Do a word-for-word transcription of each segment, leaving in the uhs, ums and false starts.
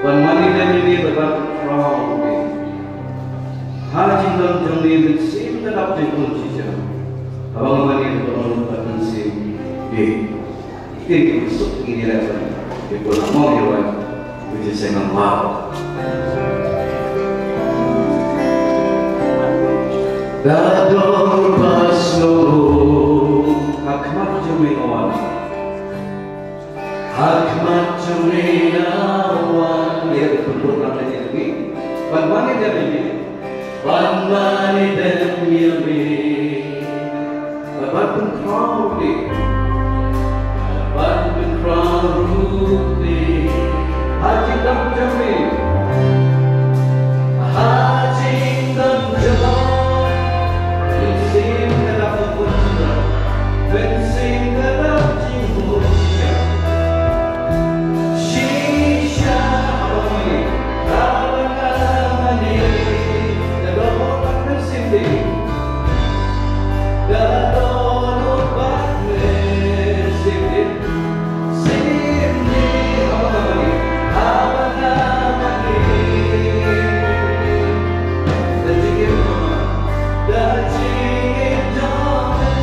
Ban mane lem ïa me bad ban pynkhraw ïa me ha jingdon jong me mynsiem ka dap jingpun shisha. Haba nga mane lem bad ban mynsiem ïa me. Ktien ki suk ngi ïa leh ban ïa pun ha mong ïa wan. Which is saying wow. Da dor ba sngewbha ha khmat jong me nga wan. Ha khmat jong me nga wan, ïa ka pynbud lang ïa me. Ban mane dem ïa me. Ban mane dem ïa me. Ban pynkhraw ruh ïa me. Ban pynkhraw ruh ïa me. Ha jingdon jong me. Ha jingdon jong me. Mynsiem ka dap jingpun shisha. Mynsiem ka dap jingpun shisha. Shisha, haba nga mane, haba nga mane, da dohnud bad mynsiem dieng. Da dohnud bad mynsiem dieng. Mynsiem dieng, haba nga mane, haba nga mane. Da jingim jong nga, da jingim jong nga.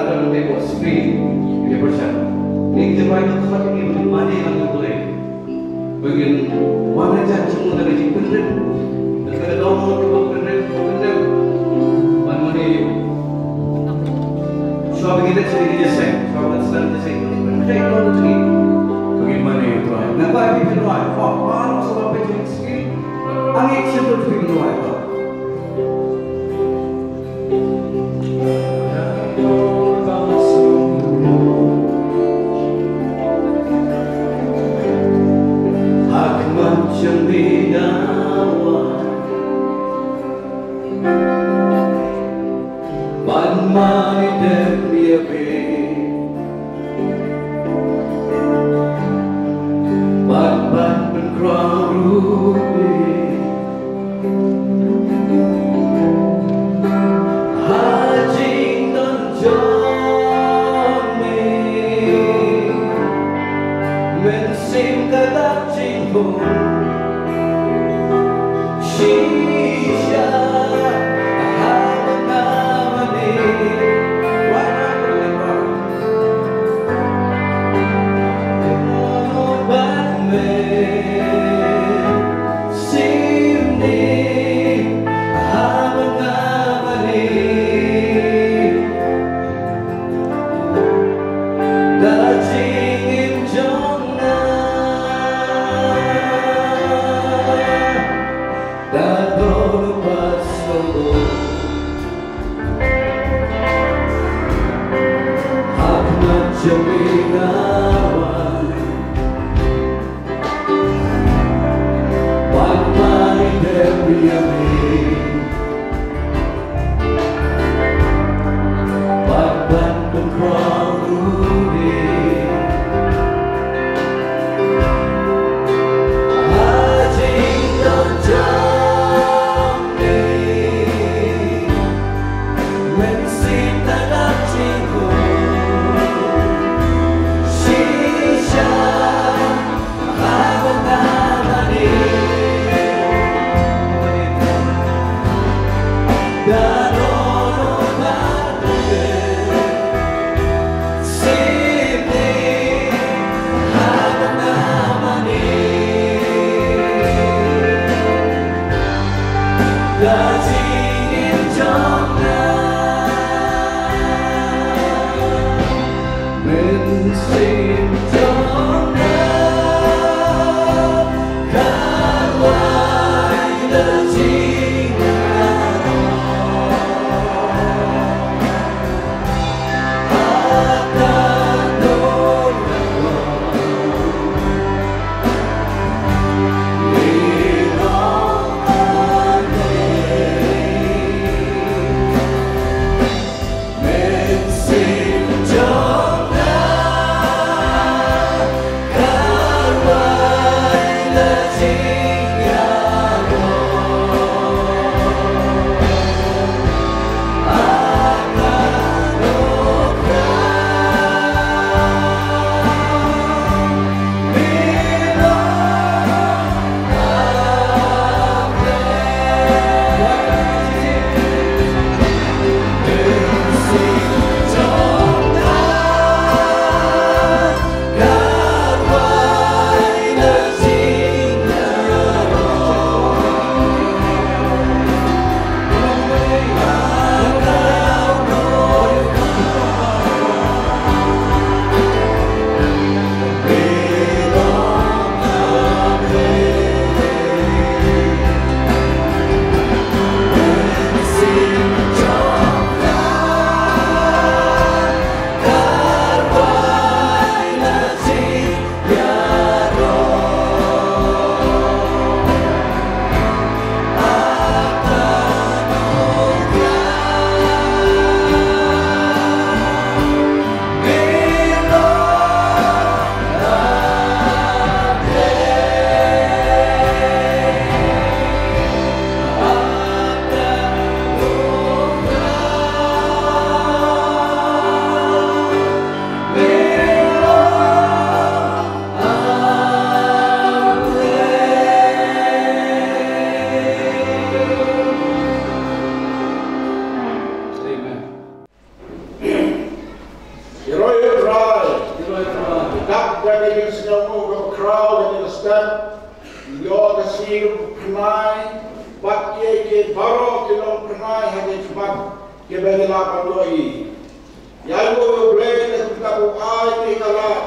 Ïa ka screen, ïa ka pyrshah. Ngi jingrwai ka khot ïa ngi ban mane lang ïa U Blei. Ba ngin wan ha jan jingmut da ka jingpynrit, da ka dohnud kaba pynrit, pynrit. Ban mane ïa U. Shuwa ba ngin leit sha ka jingïaseng, shuwa ba ngin sdang jingïaseng, ba ngin pynrit ïa U Blei. Ba ngin mane ïa U Trai. Ngan ai phi pynrwai, ba, ba, shuwa ba phi jingïaseng. Angnud shibun phi pynrwai, ba. Ban mane dem ïa me. Bad ban pynkhraw ruh me ha jingdon jong me. Mynsiem ka dak jingpynkhraw. Shisha, haba nga mane. Pynai bad kiei kiei baroh ki long pynai ha ki khmat kiba ngi la pyndonkam. Ïa u Blei, da kata u ai ïa ka lad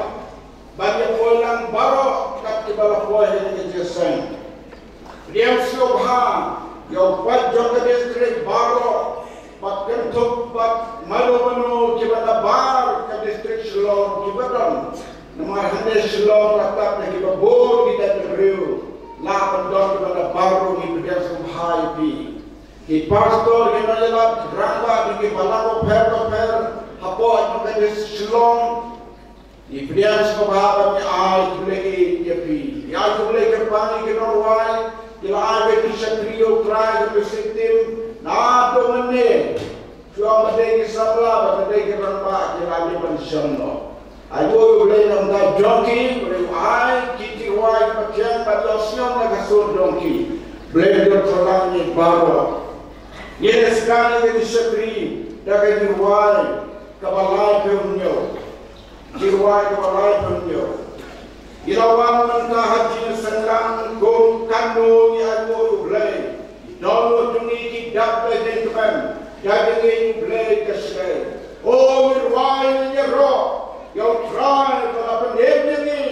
ban ïa poi lang baroh kat kiba la poi ha ka jingïaseng. Pdiang sngewbha ïa u paid jong ka district baroh, bad kynthup bad mano mano kiba nabar ka district Shillong kiba don. Namar hangne Shillong la tap da kiba bun ki jaitbynriew, la ban don kiba nabar ruh. Ngi pdiang sngewbha ïa phi, ki pastor, ki nongïalam, ki rangbah, ki balang bapher bapher hapoh jong ka district Shillong. Ngi pdiang sngewbha ban ïa ai khublei ïa phi. Ïa khublei kyrpang ïa ki nongrwai, ki la ai ïa ki shakri ïa U Trai, ïa ki shakri naduh mynne. Shuwa ba dei ki samla, ba dei ki rangbah, ki la dei ban shong noh. Ai U Blei na bynta jong ki, U Blei u ai ki jingrwai kiba thiang bad ïohsngew na ka sur jong ki. Blei u don pynlang ïa baroh. Ngin ïa sdang ïa ki shakri da ka jingrwai kaba laiphew hynñiew. Jingrwai kaba laiphew hynñiew. Ngi la wan mynta ha jingïaseng lang kum katno ngi ainguh ïa U Blei. Ki dohnud jong ngi ki dap da jingkmen, da jingïeit U Blei ka shisha. O, ngi rwai, ngi ïaroh ïa U Trai ba la pynim ïa ngi.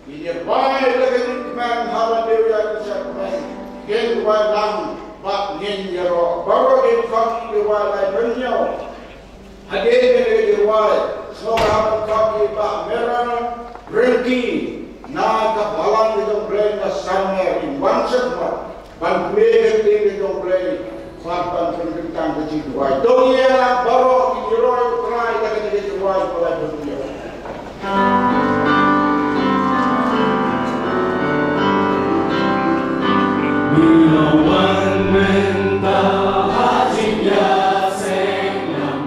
Ngi rwai da ka jingkmen ha lade ïa ki shakmen. Ngin rwai lang bad ngin ïaroh. Baroh ki khot ngi rwai laiphew hynñiew. Hadien ka jingrwai, sngewbha ban khot ïa i Bah Mera Ryngki na ka balang ka jong U Blei na Sangner, in wan shakhmat ban plie ka ktien ka jong U Blei bad ban pynkyntang ka jingduwai. To ïa lang baroh ki ïaroh ïa U Trai da ka jingrwai ba la jong ïa. Ngi la wan mynta ha jingïaseng lang.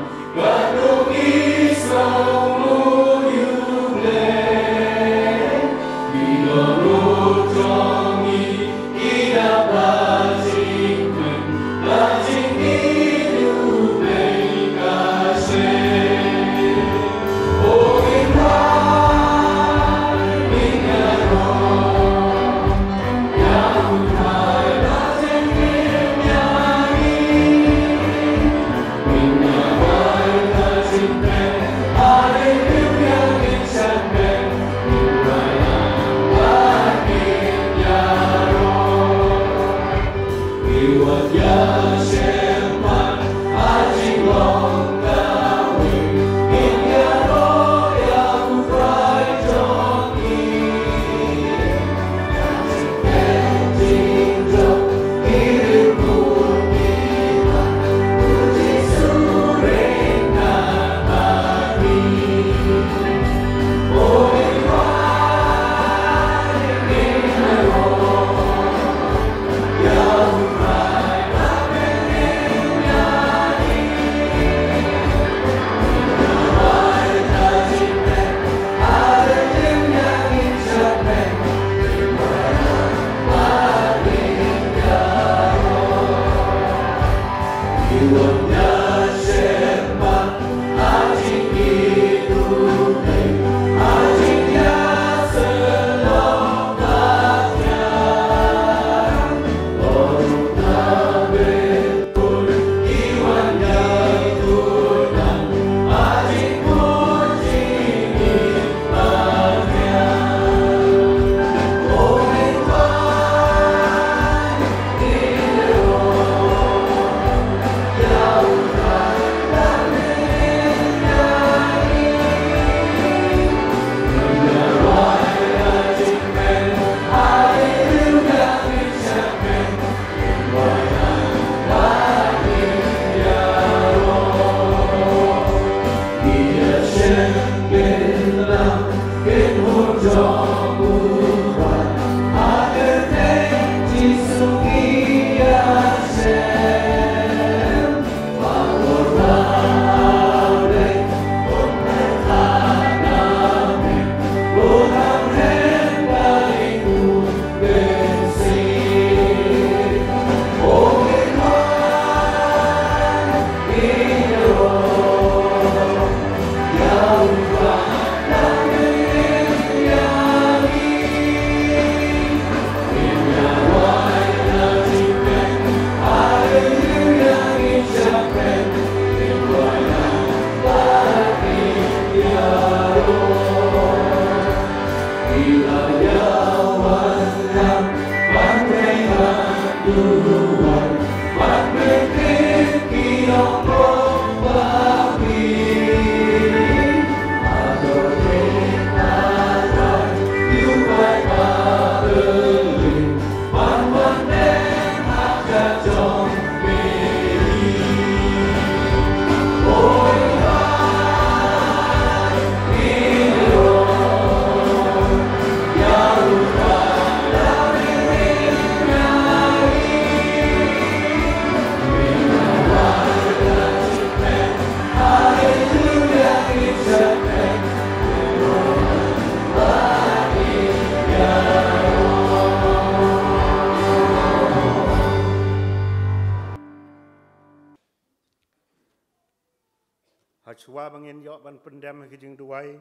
Shuwa ba ngin ïoh ban pyndem ha ki jingduwai,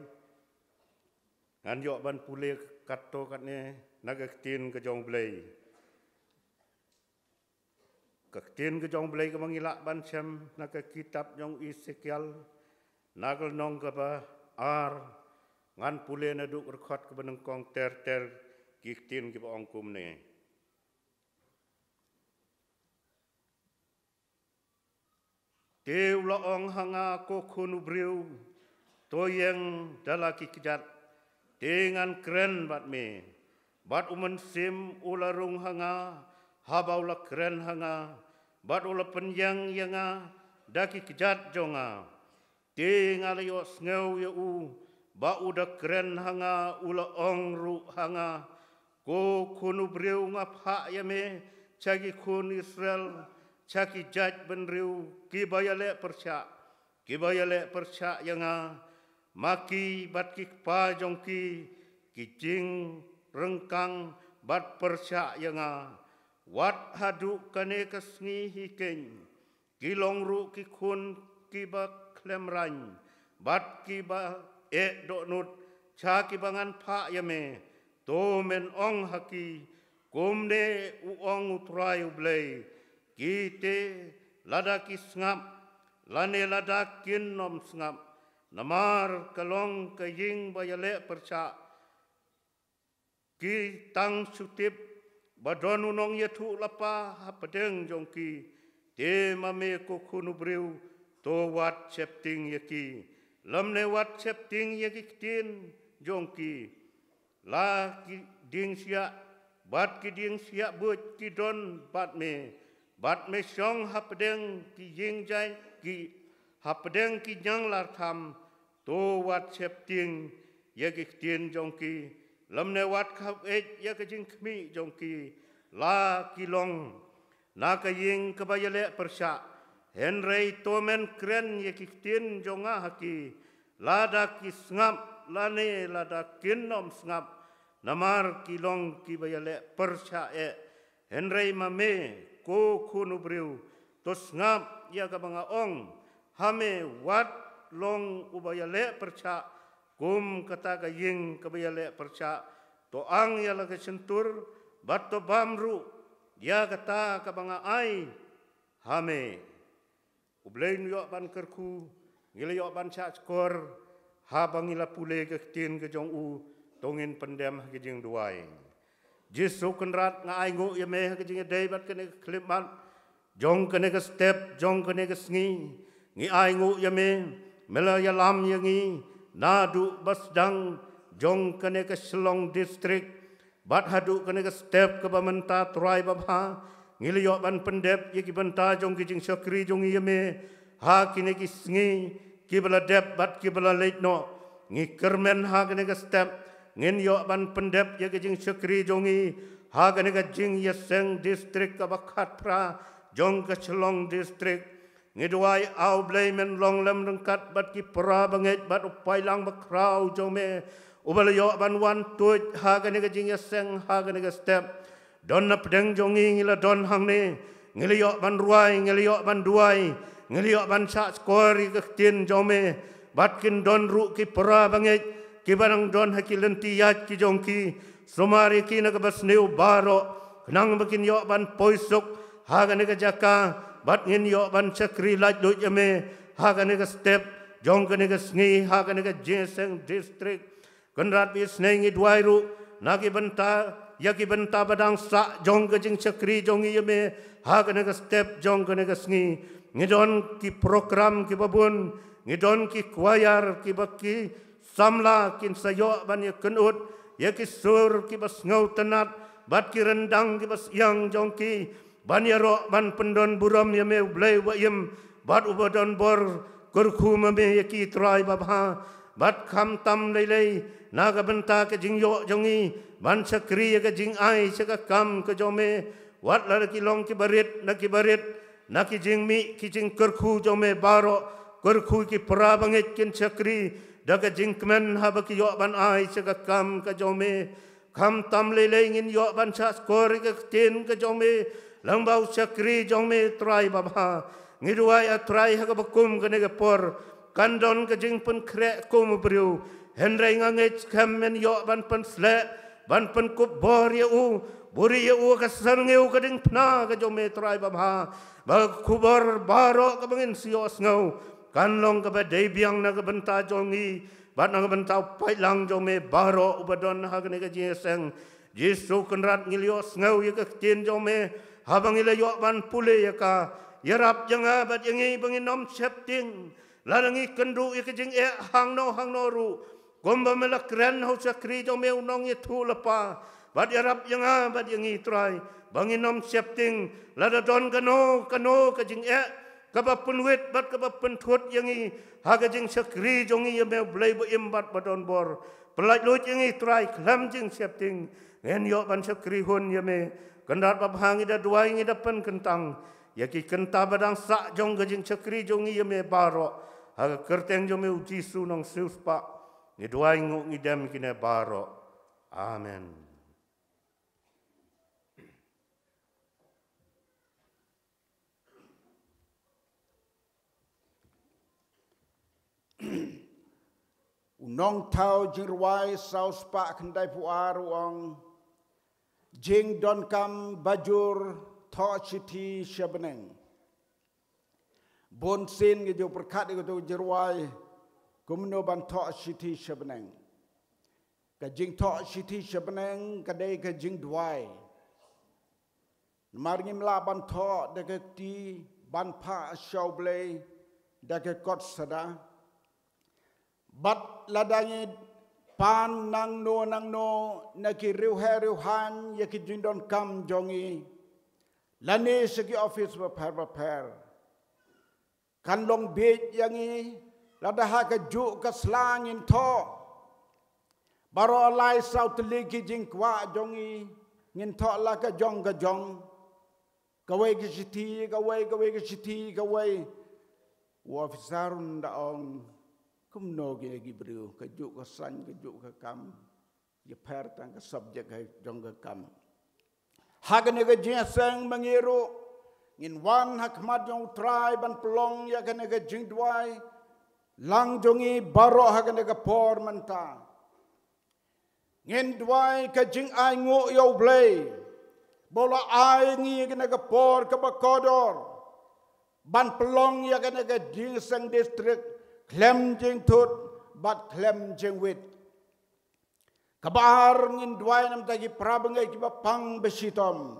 ngan ïoh ban pule katto katne na ka ktien ka jong U Blei. Ka ktien ka jong U Blei kaba ngi lah ban shem na ka kitab jong Esekiel, na ka lynnong kaba ar, ngan pule naduh ka dkhot kaba nyngkong ter ter, ki ktien kiba ong kumne. Te u la ong ha nga, ko khun u briew, to ïeng da la ki kjat, te ngan kren bad me. Bad U Mynsiem u la rung ha nga, haba u la kren ha nga, bad u la pynïeng ïa nga da ki kjat jong nga. Te nga la ïohsngew ïa u ba u da kren ha nga, u la ong ruh ha nga, ko khun u briew, nga phah ïa me sha ki khun Israel, sha ki jaitbynriew kiba ïaleh pyrshah, kiba ïaleh pyrshah ïa nga. Ma ki bad ki kpa jong ki ki jingryngkang bad pyrshah ïa nga. Wat haduh kane ka sngi hi keiñ, ki long ruh ki khun kiba khlem raiñ bad kiba eh dohnud sha kiba ngan phah ïa me. To men ong ha ki, kumne u ong U Trai U Blei, ki te lada ki sngap, lane lada kin ym sngap, namar ka long ka ïing ba ïaleh pyrshah, ki tang shu tip ba don u nongïathuhlypa hapdeng jong ki. Te ma me, ko khun u briew, to wat sheptieng ïa ki, lymne wat sheptieng ïa ki ktien jong ki. La ki dieng shiah bad ki dieng shiah buit ki don bad me, bad me shong hapdeng ki ïing jaiñ, ki hapdeng ki ñianglartham. To wat sheptieng ïa ki ktien jong ki, lymne wat khapeit ïa ka jingkhmih jong ki. La ki long na ka ïing kaba ïaleh pyrshah, hynrei to men kren ïa ki ktien jong nga ha ki, lada ki sngap lane lada kin ym sngap, namar ki long kiba ïaleh pyrshah eh. Hynrei ma me, ko khun u briew, to sngap ïa kaba nga ong ha me, wat long uba ïaleh pyrshah kum kata ka ïing kaba ïaleh pyrshah. To ang ïa la ka shyntur bad to bam ruh ïa kata kaba nga ai ha me. U Blei un ïoh ban kyrkhu, ngi la ïoh ban shah shkor haba ngi la pule ka ktien ka jong u. To ngin pyndem ha ka jingduwai. Jisu Kynrad, nga ainguh ïa me ha ka jingïadei bad kane ka khyllipmat jong kane ka step jong kane ka sngi. Ngi ainguh ïa me, me la ïalam ïa ngi naduh ba sdang jong kane ka Shillong District bad haduh kane ka step kaba mynta, Trai babha. Ngi la ïoh ban pyndep ïa ki bynta jong ki jingshakri jong ngi ïa me ha kine ki sngi kiba la dep bad kiba la leit noh. Ngi kyrmen ha kane ka step ngin ïoh ban pyndep ïa ki jingshakri jong ngi ha kane ka jingïaseng district kaba khatphra jong ka Shillong District. Ngi duwai, A U Blei, men long lem ryngkat bad ki para bangeit bad u paidlang bakhraw jong me uba la ïoh ban wan tuid ha kane ka jingïaseng ha kane ka step. Don na pdeng jong ngi, ngi la don hangne, ngi la ïoh ban rwai, ngi la ïoh ban duwai, ngi la ïoh ban shah shkor ïa ka ktien jong me. Bad kin don ruh ki para bangeit kiba dang don ha ki lynti ïaid ki jong ki. Sumar ïa ki na kaba sniew baroh khnang ba kin ïoh ban poi suk ha kane ka jaka bad ngin ïoh ban shakri laitluid ïa me ha kane ka step jong kane ka sngi ha kane ka jingïaseng district. Kynrad, ba ïa snei ngi duwai ruh na ki bynta, ïa ki bynta ba dang sah jong ka jingshakri jong ngi ïa me ha kane ka step jong kane ka sngi. Ngi don ki program kiba bun, ngi don ki choir kiba ki samla kin sa ïoh ban ïakynduh ïa ki sur kiba sngewtynnat bad ki ryndang kiba syiang jong ki ban ïaroh ban pyndon burom ïa me, U Blei uba im bad uba don bor. Kyrkhu ma me ïa ki, Trai babha, bad khamtam lei lei na ka bynta ka jingïoh jong ngi ban shakri ïa ka jingai sha ka kam ka jong me. Wat la ki long kiba rit na kiba rit na ki jingmih ki jingkyrkhu jong me baroh, kyrkhu ki para bangeit kin shakri da ka jingkmen haba ki ïoh ban ai sha ka kam ka jong me. Khamtam lei lei ngin ïoh ban shah shkor ïa ka ktien ka jong me lyngba u shakri jong me, Trai babha. Ngi duwai, A Trai, ha kaba kum kane ka por, kan don ka jingpynkhreh kum u briew. Hynrei nga ngeit skhem men ïoh ban pynsleh, ban pynkup bor ïa u, buri ïa u ka syrngiew ka diengphna ka jong me Trai babha. Ba ka khubor baroh kaba ngin sa ïohsngew kan long kaba dei biang na ka bynta jong ngi bad na ka bynta u paidlang jong me baroh uba don ha kane ka jingïaseng. Jisu Kynrad, ngi la ïohsngew ïa ka ktien jong me haba ngi la ïoh ban pule ïa ka. Ïarap ïa nga bad ïa ngi ba ngin ym sheptieng lada ngi kynduh ïa ka jingeh hangno hangno ruh, kumba me la kren ha u shakri jong me u nongïathuhlypa. Bad ïarap ïa nga bad ïa ngi Trai ba ngin ym sheptieng lada don kano kano ka jingeh kaba pynwit bad kaba pynthut ïa ngi ha ka jingshakri jong ngi ïa me u Blei ba im bad ba don bor. Pyllait luid ïa ngi Trai khlem jingsheptieng. Ngin ïoh ban shakri hun ïa me. Kynrad babha, ngi da duwai, ngi da pynkyntang ïa ki kynta ba dang sah jong ka jingshakri jong ngi ïa me baroh. Ha ka kyrteng jong me u Jisu Nongsiewspah ngi duwai, nguh, ngi dem kine baroh. Amen. U nongthaw jingrwai saw spah khyndai phew ar u ong, jingdonkam bajur, thoh shithi sha bneng. Bun sien ngi ju pyrkhat ïa kato ka jingrwai kumno ban thoh shithi sha bneng. Ka jingthoh shithi sha bneng ka dei ka jingduwai. Namar ngim lah ban thoh da ka kti, ban phah sha u Blei da ka kot sada. Bad lada ngi pan nangno nangno na ki riewheh riewhan ïa ki jingdonkam jong ngi, lane sha ki office bapher bapher, kan long bieit ïa ngi lada ha kajuh ka sla ngin thoh baroh lai saw tylli ki jingkwah jong ngi, ngin thoh la ka jong ka jong, kawei ka shithi kawei, kawei ka shithi kawei. U officer un da ong, kumno kine ki briew, kajuh ka saiñ kajuh ka kam, ki pher tang ka subject ha jong ka kam. Ha kane ka jingïaseng ma ngi ruh ngin wan ha khmat jong u Trai ban pynlong ïa kane ka jingduwai lang jong ngi baroh ha kane ka por mynta. Ngin duwai ka jingainguh ïa u Blei ba u la ai ngi kane ka por kaba kordor ban pynlong ïa kane ka jingïaseng district khlem jingthut bad khlem jingwit. Kaba ar, ngin duwai namar ki para bangeit kiba pang ba shitom.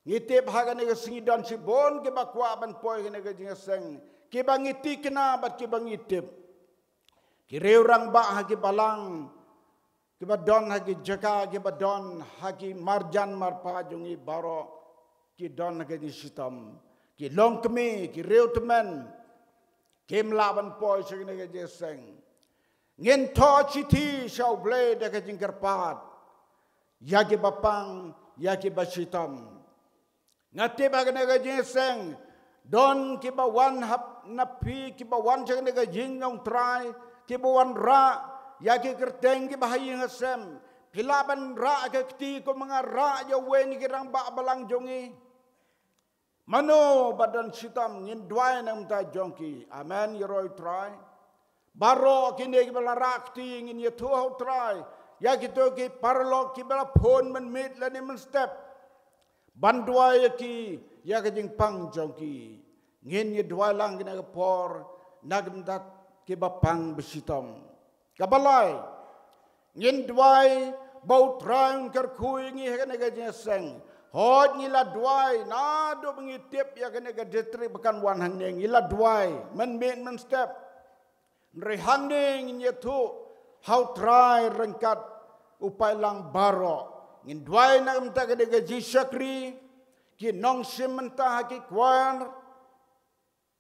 Ngi tip ha kane ka sngi don shibun kiba kwah ban poi kane ka jingïaseng, kiba ngi tikna bad kiba ngi tip. Ki riew rangbah ha ki balang, kiba don ha ki jaka, kiba don ha ki marjan marpa jong ngi baroh, ki don ha ka jingshitom. Ki longkmie, ki riew tymmen, kim lah ban poi sha kane ka jingïaseng. Ngin thoh shithi sha u Blei da ka jingkyrpad ïa kiba pang, ïa kiba shitom. Nga tip ha kane ka jingïaseng don kiba wan hap na phi, kiba wan sha kane ka jingïaseng Trai, kiba wan rah ïa ki kyrteng kiba ha ïing ha sem. Phi lah ban rah ka kti kumba nga rah ïa uwei na ki rangbah balang jong ngi. Mano ba don shitom, ngin duwai namar jong ki. Amen, ïaroh Trai. Baroh kine kiba la rah kti ngin ïathuh ha u Trai. Ïa kito ki paralok kiba la phone mynmiet lane mynstep ban duwai ïa ki, ïa ka jingpang jong ki. Ngin ïa duwai lang kane ka por na ka bynta kiba pang ba shitom. Kaba lai, ngin duwai ba u Trai un kyrkhu ïa ngi ha kane ka jingïaseng. Hooid ngi la duwai naduh ba ngi tip ïa kane ka district ba kan wan hangne, ngi la duwai mynmiet mynstep. Hynrei hangne ngin ïathuh ha u Trai ryngkat u paidlang baroh. Ngin duwai na ka bynta kane ka jingshakri, ki nongshim bynta ha ki choir,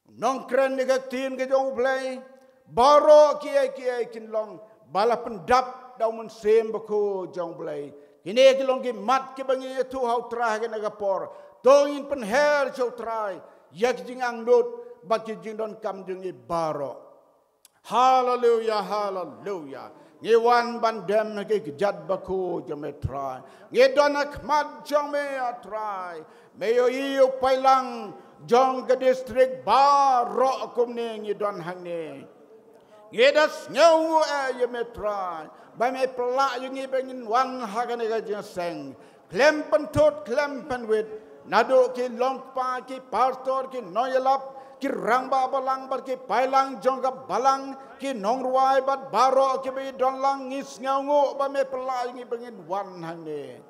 nongkren ïa ka ktien ka jong u Blei, baroh kiei kiei kin long ba la pyndap da u Mynsiem Bakhuid jong u Blei. Kine ki long ki mat kiba ngi ïathuh ha u Trai ha kane ka por. To ngin pynher sha u Trai ïa ki jingangnud bad ki jingdonkam jong ngi baroh. Haleluya, haleluya. Ngi wan ban dem ha ki kjat bakhuid jong me Trai. Ngi don ha khmat jong me ïa Trai. Me ïohi ïa u paidlang jong ka district baroh kumne ngi don hangne. Ngi da sngew nguh eh ïa me Trai ba me pynlah ïa ngi ba ngin wan ha kane ka jingïaseng. Khlem pynthut khlem pynwit, naduh ki longkpa, ki pastor, ki nongïalap, ki rangbah balang bad ki paidlang jong ka balang, ki nongrwai bad baroh kiba ïadon lang, ngi sngew nguh ba me pynlah ïa ngi ba ngin wan hangne.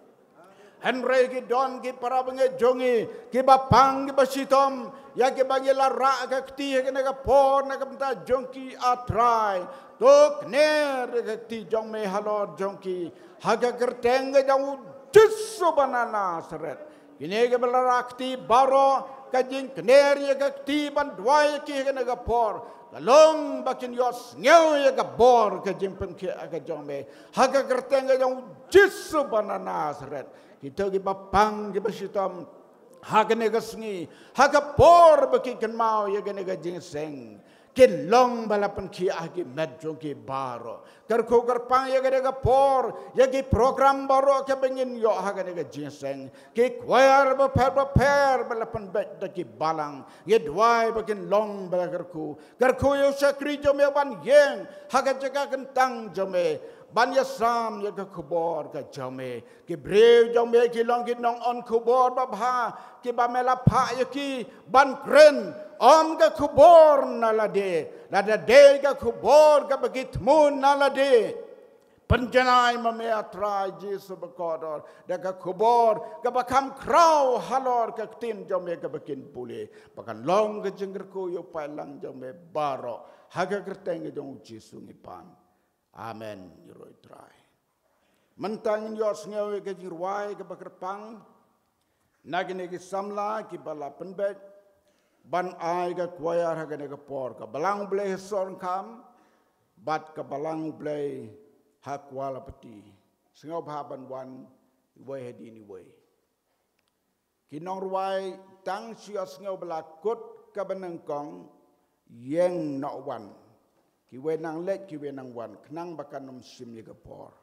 Hynrei ki don ki para bangeit jong ngi kiba pang kiba shitom ïa kiba ngi la rah ka kti ha kane ka por na ka bynta jong ki, ah Trai. To kner ïa ka kti jong me halor jong ki ha ka kyrteng ka jong u Jisu ba na Nasareth. Kine kiba la rah kti baroh, ka jingkner ïa ka kti ban duwai ïa ki ha kane ka por ka long ba kin ïohsngew ïa ka bor ka jingpynkhiah ka jong me ha ka kyrteng ka jong u Jisu ba na Nasareth. Kito kiba pang kiba shitom ha kane ka sngi, ha ka por ba ki kynmaw ïa kane ka jingïaseng, kin long ba la pynkhiah ha ki met jong ki baroh. Kyrkhu kyrpang ïa kane ka por ïa ki program baroh kiba ngin ïoh ha kane ka jingïaseng. Ki choir bapher bapher ba la pynbeit da ki balang, ngi duwai ba kin long ba la kyrkhu. Kyrkhu ïa u shakri jong me ban ïeng ha ka jaka kyntang jong me ban ïasam ïa ka khubor ka jong me. Ki briew jong me ki long ki nong-on khubor babha kiba me la phah ïa ki ban kren ym ka khubor na lade, lada dei ka khubor kaba ki thmu na lade. Pynjanai ma me, ah Trai Jisu bakordor, da ka khubor kaba kham khraw halor ka ktien jong me kaba kin pule, ba kan long ka jingkyrkhu ïa u paidlang jong me baroh. Ha ka kyrteng ka jong u Jisu ngi pan. Amen. Ïaroh Trai. Mynta ngin ïohsngew ïa ka jingrwai kaba kyrpang na kine ki samla kiba la pynbeit ban ai ka choir ha kane ka por. Ka Balang U Blei ha Sohryngkham bad ka Balang U Blei ha Kualapati. Sngewbha ban wan iwei hadien iwei. Ki nongrwai, tang shu ïohsngew ba la kut kaba nyngkong, ïeng noh wan. Kiwei nang leit, kiwei nang wan, khnang ba kan ym shim ïa ka por.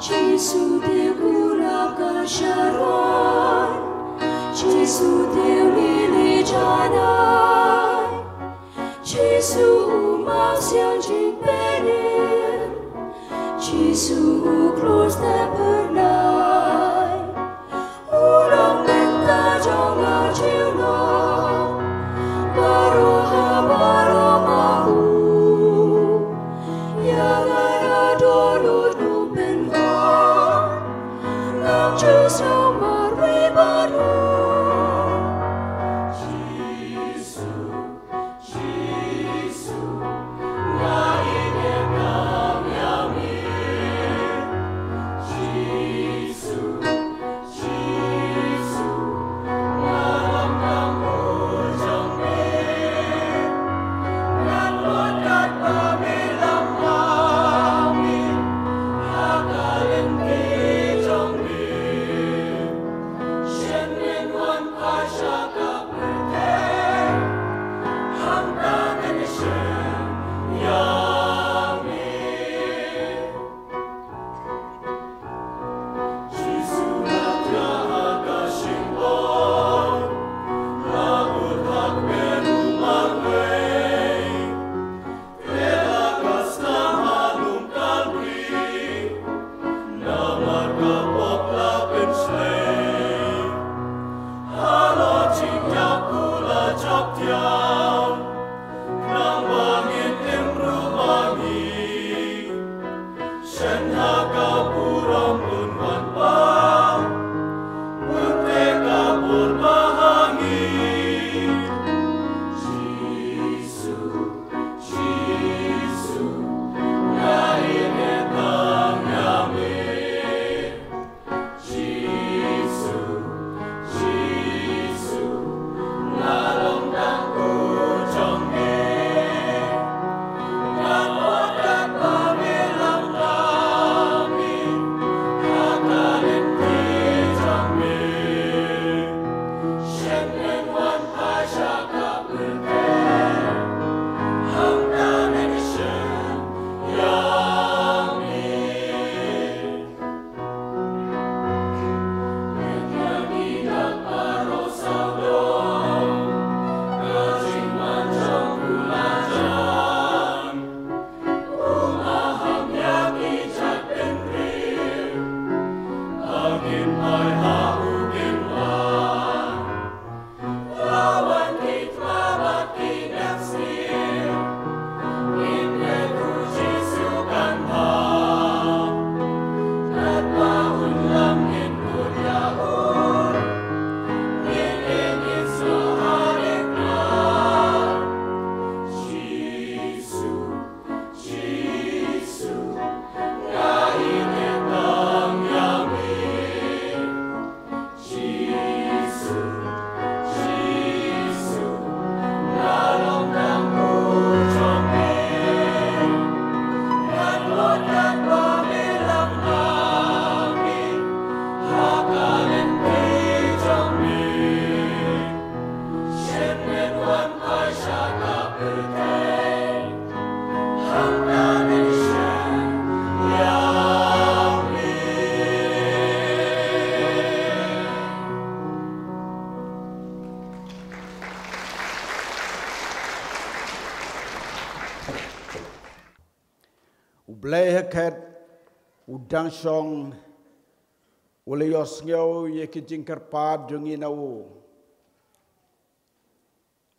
Jisu te kulap ka Sharon, Jisu te lili janai, Jisu u mawsiang jingpynim, Jisu u kloi step bernai. U long mynta jong nga junom, baroh ha baroh ma u. Ïa nga la dohnud u pynbor, ngam ju sngewmarwei baroh. Jisu, Jisu, nga ïeit ïa me. U Blei ha khet u dang shong, u la ïohsngew ïa ki jingkyrpad jong ngi na u.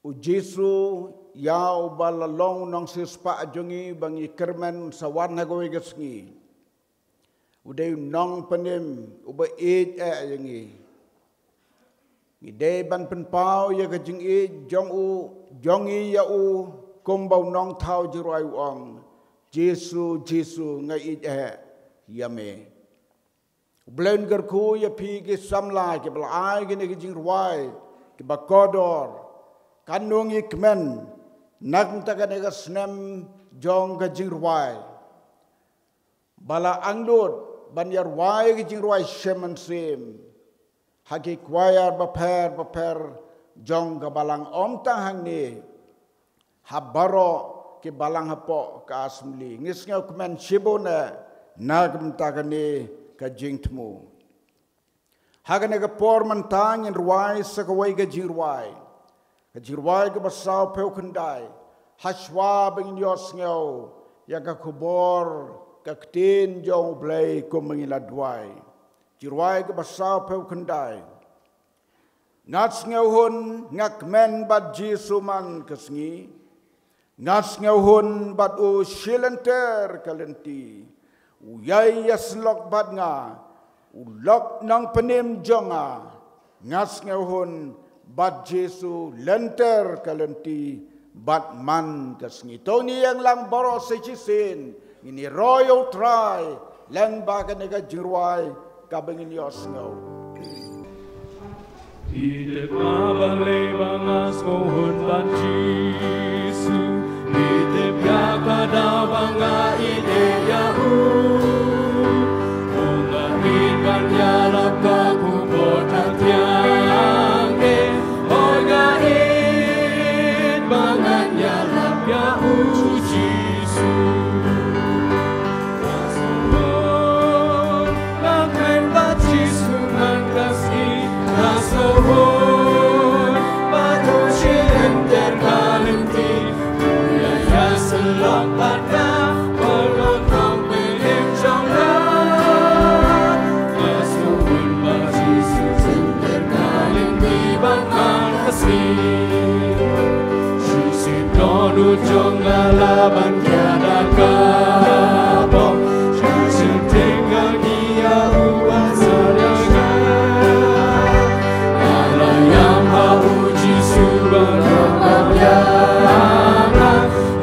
U Jisu ïa uba la long u nongsiewspah jong ngi ba ngi kyrmen sa wan ha kawei ka sngi. U dei u nongpynim uba ïeit eh ïa ngi. Ngi dei ban pynpaw ïa ka jingïeit jong u, jong ngi ïa u, kumba u nongthaw jingrwai u ong, Jisu, Jisu, nga ïeit eh ïa me. U Blei un kyrkhu ïa phi ki samla kiba la ai kine ki jingrwai kiba kordor. Katno ngi kmen na ka bynta kane ka snem jong ka jingrwai, ba la angnud ban ïarwai ki jingrwai shem mynsiem ha ki kwaiar bapher bapher jong ka balang, ym tang hangne, ha baroh ki balang hapoh ka Assembly. Ngi sngewkmen shibun eh na ka bynta kane ka jingthmu. Ha kane ka por mynta ngin rwai sa kawei ka jingrwai, ka jingrwai kaba sawphew khyndai. Hashwa ba ngin ïohsngew ïa ka khubor ka ktien jong U Blei kumba ngi la duwai. Jingrwai kaba sawphew khyndai. Nga sngewhun nga kmen bad Jisu man ka sngi. Nga sngewhun bad u shi lynter ka lynti. U ïai ïasyllok bad nga, u lok nongpynim jong nga. Nga sngewhun bad Jisu lynter ka lynti bad man ka sngi. To ngin ïeng lang baroh sa shisien, ngin ïaroh ïa U Trai lyngba kane ka jingrwai kaba ngin ïohsngew. Ite pa balei ba nga sngewhun bad Jisu, ite pia ka daw ba nga ite ïa u. U nga it ban ïalap ka khubor tang tiang ke, u nga it ba ngan ïalap ïa u Jisu. Nga sngewhun, nga kmen bad Jisu man ka sngi. Nga sngewhun bad u shi lynter ka lynti. U ïa ïasyllok bad nga, u long nongpynim jong nga. Nga sngewhun bad Jisu lynter ka lynti bad man ka sngi. Shisien don u jong nga la ban ïada ka bok. Shisien teng nga ïa u ban sa ïa nga. Nga la ïam ha u Jisu ba nga la ïam ha nga.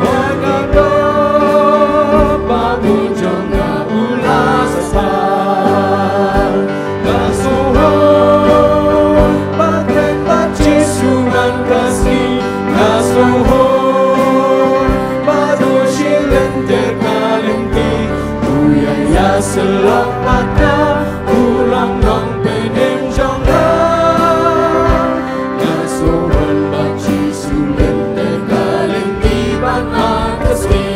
Nga ka dok ba u jong nga u la sa sah. Nga sngewhun ba kren bad Jisu man ka sngi. Nga sngewhun ba u shi lynter ka lynti. U ïa ïasyllok bad nga, u long nongpynim jong nga. Nga sngewhun ba Jisu lynter ka lynti bad man ka sngi.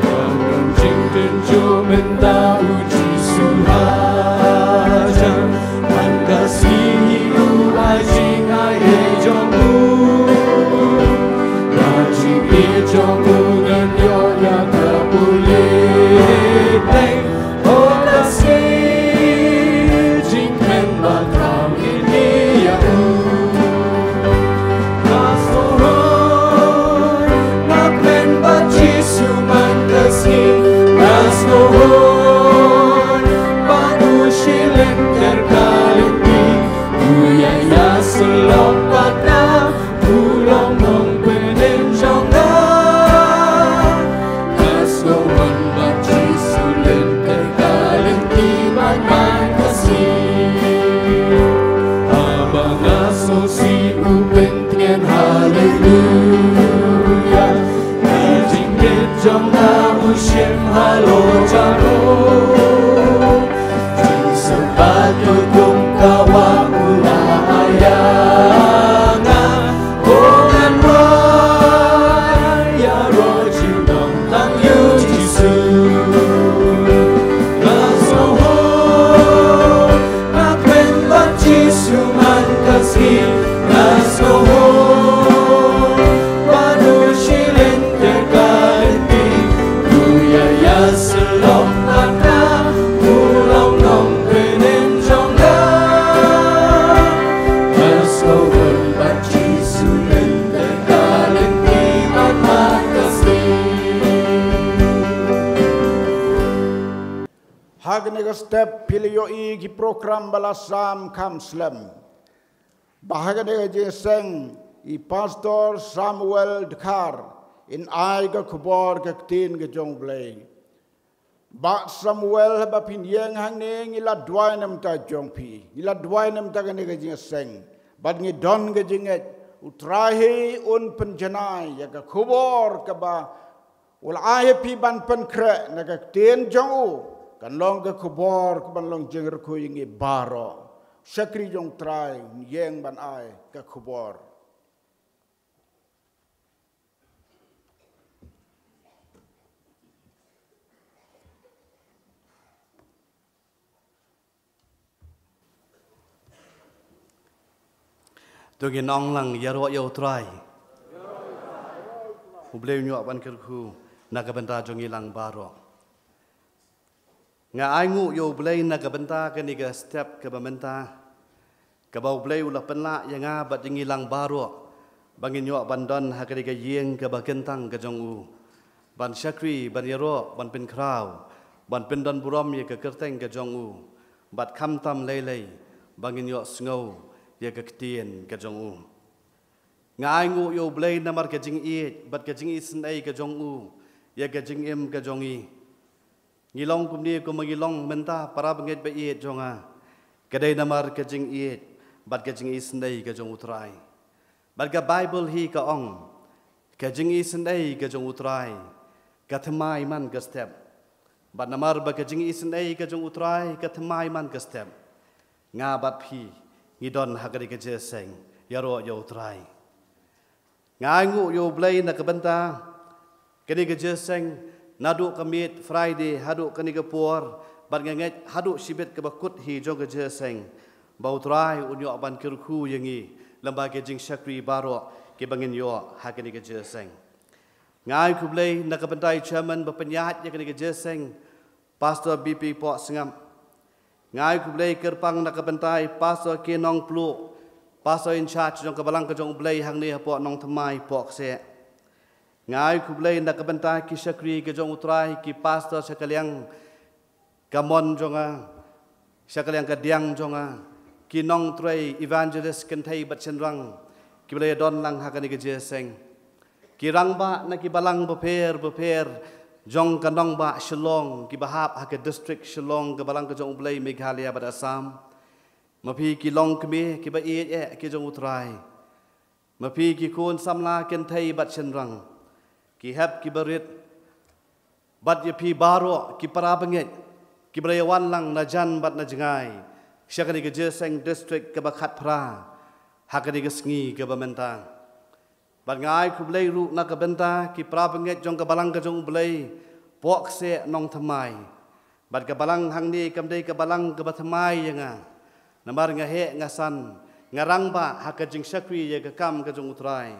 Ka don jingtynjuh mynta u Jisu hajan. Man ka sngi u ai jingaiei jong u. Ka jingïeit jong u ngan ïoh ïa ka pulit teng. Oh ka sngi jingkmen ba khraw ngin ïa u. Nga sngewhun, nga kmen bad Jisu man ka sngi. Nga sngewhun bad u shi lynter ka lynti. U ïa ïasyllok bad nga, u long nongpynim jong nga. Nga sngewhun bad Jisu lynter ka lynti bad man ka sngi. Haba nga sngewsih u pyntngen haleluya. Ka jingngeit jong nga u shim halor jaroh. Jingsympat kum ka wah u la ai ïa nga. Ko ngan Kane ka step phi la ïohi ki program ba la sam kham slem. Ba ha kane ka jingïaseng i Pastor Samuel Dkhar in ai ka khubor ka ktien ka jong U Blei. Bah Samuel, haba phin ïeng hangne ngi la duwai na ka bynta jong phi, ngi la duwai na ka bynta kane ka jingïaseng. Bad ngi don ka jingngeit U Trai hi un pynjanai ïa ka khubor kaba u la ai ha phi ban pynkhreh na ka ktien jong u, kan long ka khubor kaban long jingkyrkhu ïa ngi baroh. Shakri jong U Trai un ïeng ban ai ka khubor. To ngin ong lang, ïaroh ïa U Trai. U Blei un ïoh ban kyrkhu na ka bynta jong ngi lang baroh. Nga ai nguh ïa U Blei na ka bynta kane ka step kaba mynta, kaba U Blei u la pynlah ïa nga bad ïa ngi lang baroh ba ngin ïoh ban don ha kane ka ïing kaba kyntang ka jong u, ban shakri, ban ïaroh, ban pynkhraw, ban pyndon burom ïa ka kyrteng ka jong u, bad khamtam lei lei ba ngin ïoh sngew ïa ka ktien ka jong u. Nga ai nguh ïa U Blei namar ka jingïeit bad ka jingisynei ka jong u ïa ka jingim ka jong ngi. Ngi long kumne kumba ngi long mynta, para bangeit ba ïeit jong nga, ka dei namar ka jingïeit bad ka jingisynei ka jong U Trai. Bad ka Baibl hi ka ong, ka jingisynei ka jong U Trai ka thymmai man ka step. Bad namar ba ka jingisynei ka jong U Trai ka thymmai man ka step, nga bad phi ngi don ha kane ka jingïaseng, ïaroh ïa U Trai. Nga ai nguh ïa U Blei na ka bynta kane ka jingïaseng, naduh ka miet Friday haduh kane ka por, bad nga ngeit haduh shibit kaba kut hi jong ka jingïaseng, ba U Trai un ïoh ban kyrkhu ïa ngi lyngba ka jingshakri baroh kiba ngin ïoh ha kane ka jingïaseng. Nga ai khublei na ka bynta i chairman ba pynïaid ïa kane ka jingïaseng, Pastor B P Pohsngap. Nga ai khublei kyrpang na ka bynta i Pastor K Nongpluh, Pastor in charge jong ka balang ka jong U Blei hangne hapoh Nongthymmai Pohkseh. Nga ai khublei na ka bynta ki shakri ka jong U Trai, ki pastor sha ka liang ka mon jong nga, sha ka liang ka diang jong nga, ki nongtrei evangelist kynthei bad shynrang kiba la ïadon lang ha kane ka jingïaseng. Ki rangbah na ki balang bapher bapher jong ka nongbah Shillong kiba hap ha ka district Shillong, ka balang ka jong U Blei Meghalaya bad Assam. Ma phi ki longkmie kiba ïeit eh ki jong U Trai. Ma phi ki khun samla kynthei bad shynrang, ki hep kiba rit, bad ïa phi baroh ki para bangeit kiba la ïawan lang na jan bad na jngai sha kane ka jingïaseng district kaba khatphra ha kane ka sngi kaba mynta. Bad nga ai khublei ruh na ka bynta ki para bangeit jong ka balang ka jong U Blei Pohkseh Nongthymmai. Bad ka balang hangne kam dei ka balang kaba thymmai ïa nga, namar nga heh nga san, nga rangbah ha ka jingshakri ïa ka kam ka jong U Trai.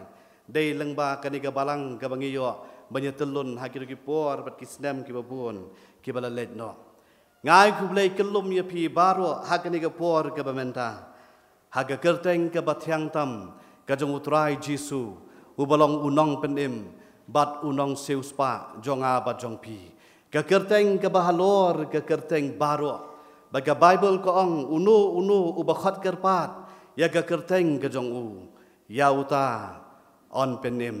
Dei lyngba kane ka balang kaba ngi ïoh ban ïatyllun ha kito ki por bad ki snem kiba bun kiba la leit noh. Nga ai khublei kyllum ïa phi baroh ha kane ka por kaba mynta, ha ka kyrteng kaba thiang tam ka jong U Trai Jisu, uba long u nongpynim bad u nongsiewspah jong nga bad jong phi. Ka kyrteng kaba halor ka kyrteng baroh. Bad ka Baibl ka ong, uno uno uba khot kyrpad ïa ka kyrteng ka jong u, ïa uta yn pynim.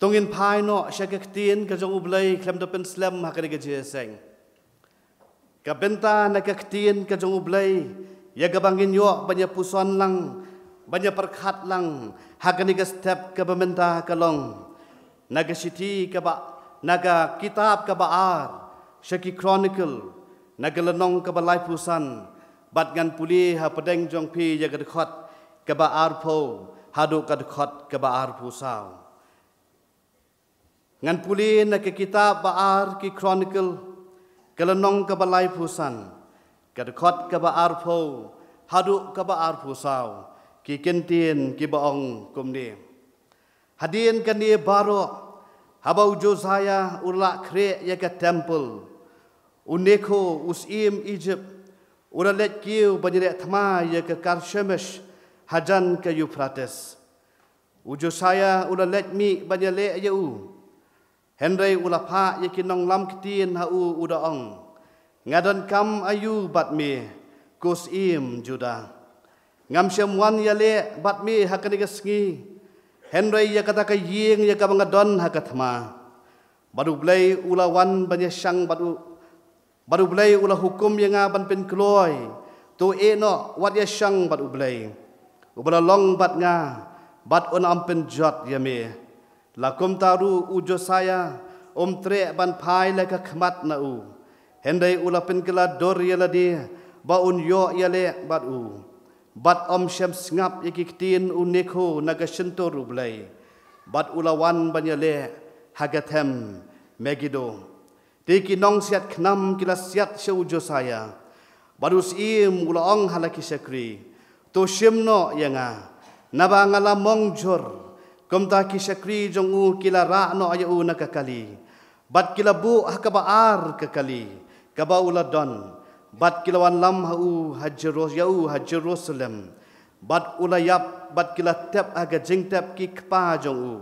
To ngin phai noh sha ka ktien ka jong U Blei khlem da pynslem ha kane ka jingïaseng. Ka bynta na ka ktien ka jong U Blei ïa kaba ngin ïoh ban ïa puson lang, ban ïa pyrkhat lang ha kane ka step kaba mynta ka long na ka shithi kaba, na ka kitab kaba ar sha ki Chronicle, na ka lynnong kaba laiphew san, bad ngan pule ha pdeng jong phi ïa ka dkhot kaba arphew haduh ka dkhot kaba arphew saw. Ngan pule na ka kitab ba ar ki Chronicle, ka lynnong kaba laiphew san, ka dkhot kaba arphew haduh kaba arphew saw, ki kyntien kiba ong kumne. Hadien kane baroh, haba u Josiah u la khreh ïa ka temple, u Necho u syiem Egypt u la leit kiew ban ïaleh thma ïa ka Karchemish hajan ka Euphrates. U Josiah u la leit mih ban ïaleh ïa u. Hynrei u la phah ïa ki nonglam ktien ha u, u da ong, nga donkam aïu bad me, ko syiem Juda? Ngam shym wan ïaleh bad me ha kane ka sngi, hynrei ïa kata ka ïing ïa kaba nga don ha ka thma. Bad U Blei u la wan ban ïashang bad u, bad U Blei u la hukum ïa nga ban pynkloi. To ïeh noh, wat ïashang bad U Blei, uba la long bad nga, bad un ym pynjot ïa me. La kumta ruh u Josaïa um treh ban phai la ka khmat na u, hynrei u la pynkylla dur ïa lade ba un ïoh ïaleh bad u, bad um shym sngap ïa ki ktien u Nekho na ka shyntur U Blei, bad u la wan ban ïaleh ha ka them Megiddo. Te ki nongsiat khnam ki la siat sha u Josaïa. Bad u syiem u la ong ha la ki shakri, to shim noh ïa nga, naba nga la mong jur. Kumta ki shakri jong u ki la rah noh ïa u na ka kali, bad ki la buh ha kaba ar ka kali kaba u la don, bad ki la wanlam ha u ha Jeru-, ïa u ha Jerusalem. Bad u la ïap, bad ki la tep ha ka jingtep ki kpa jong u.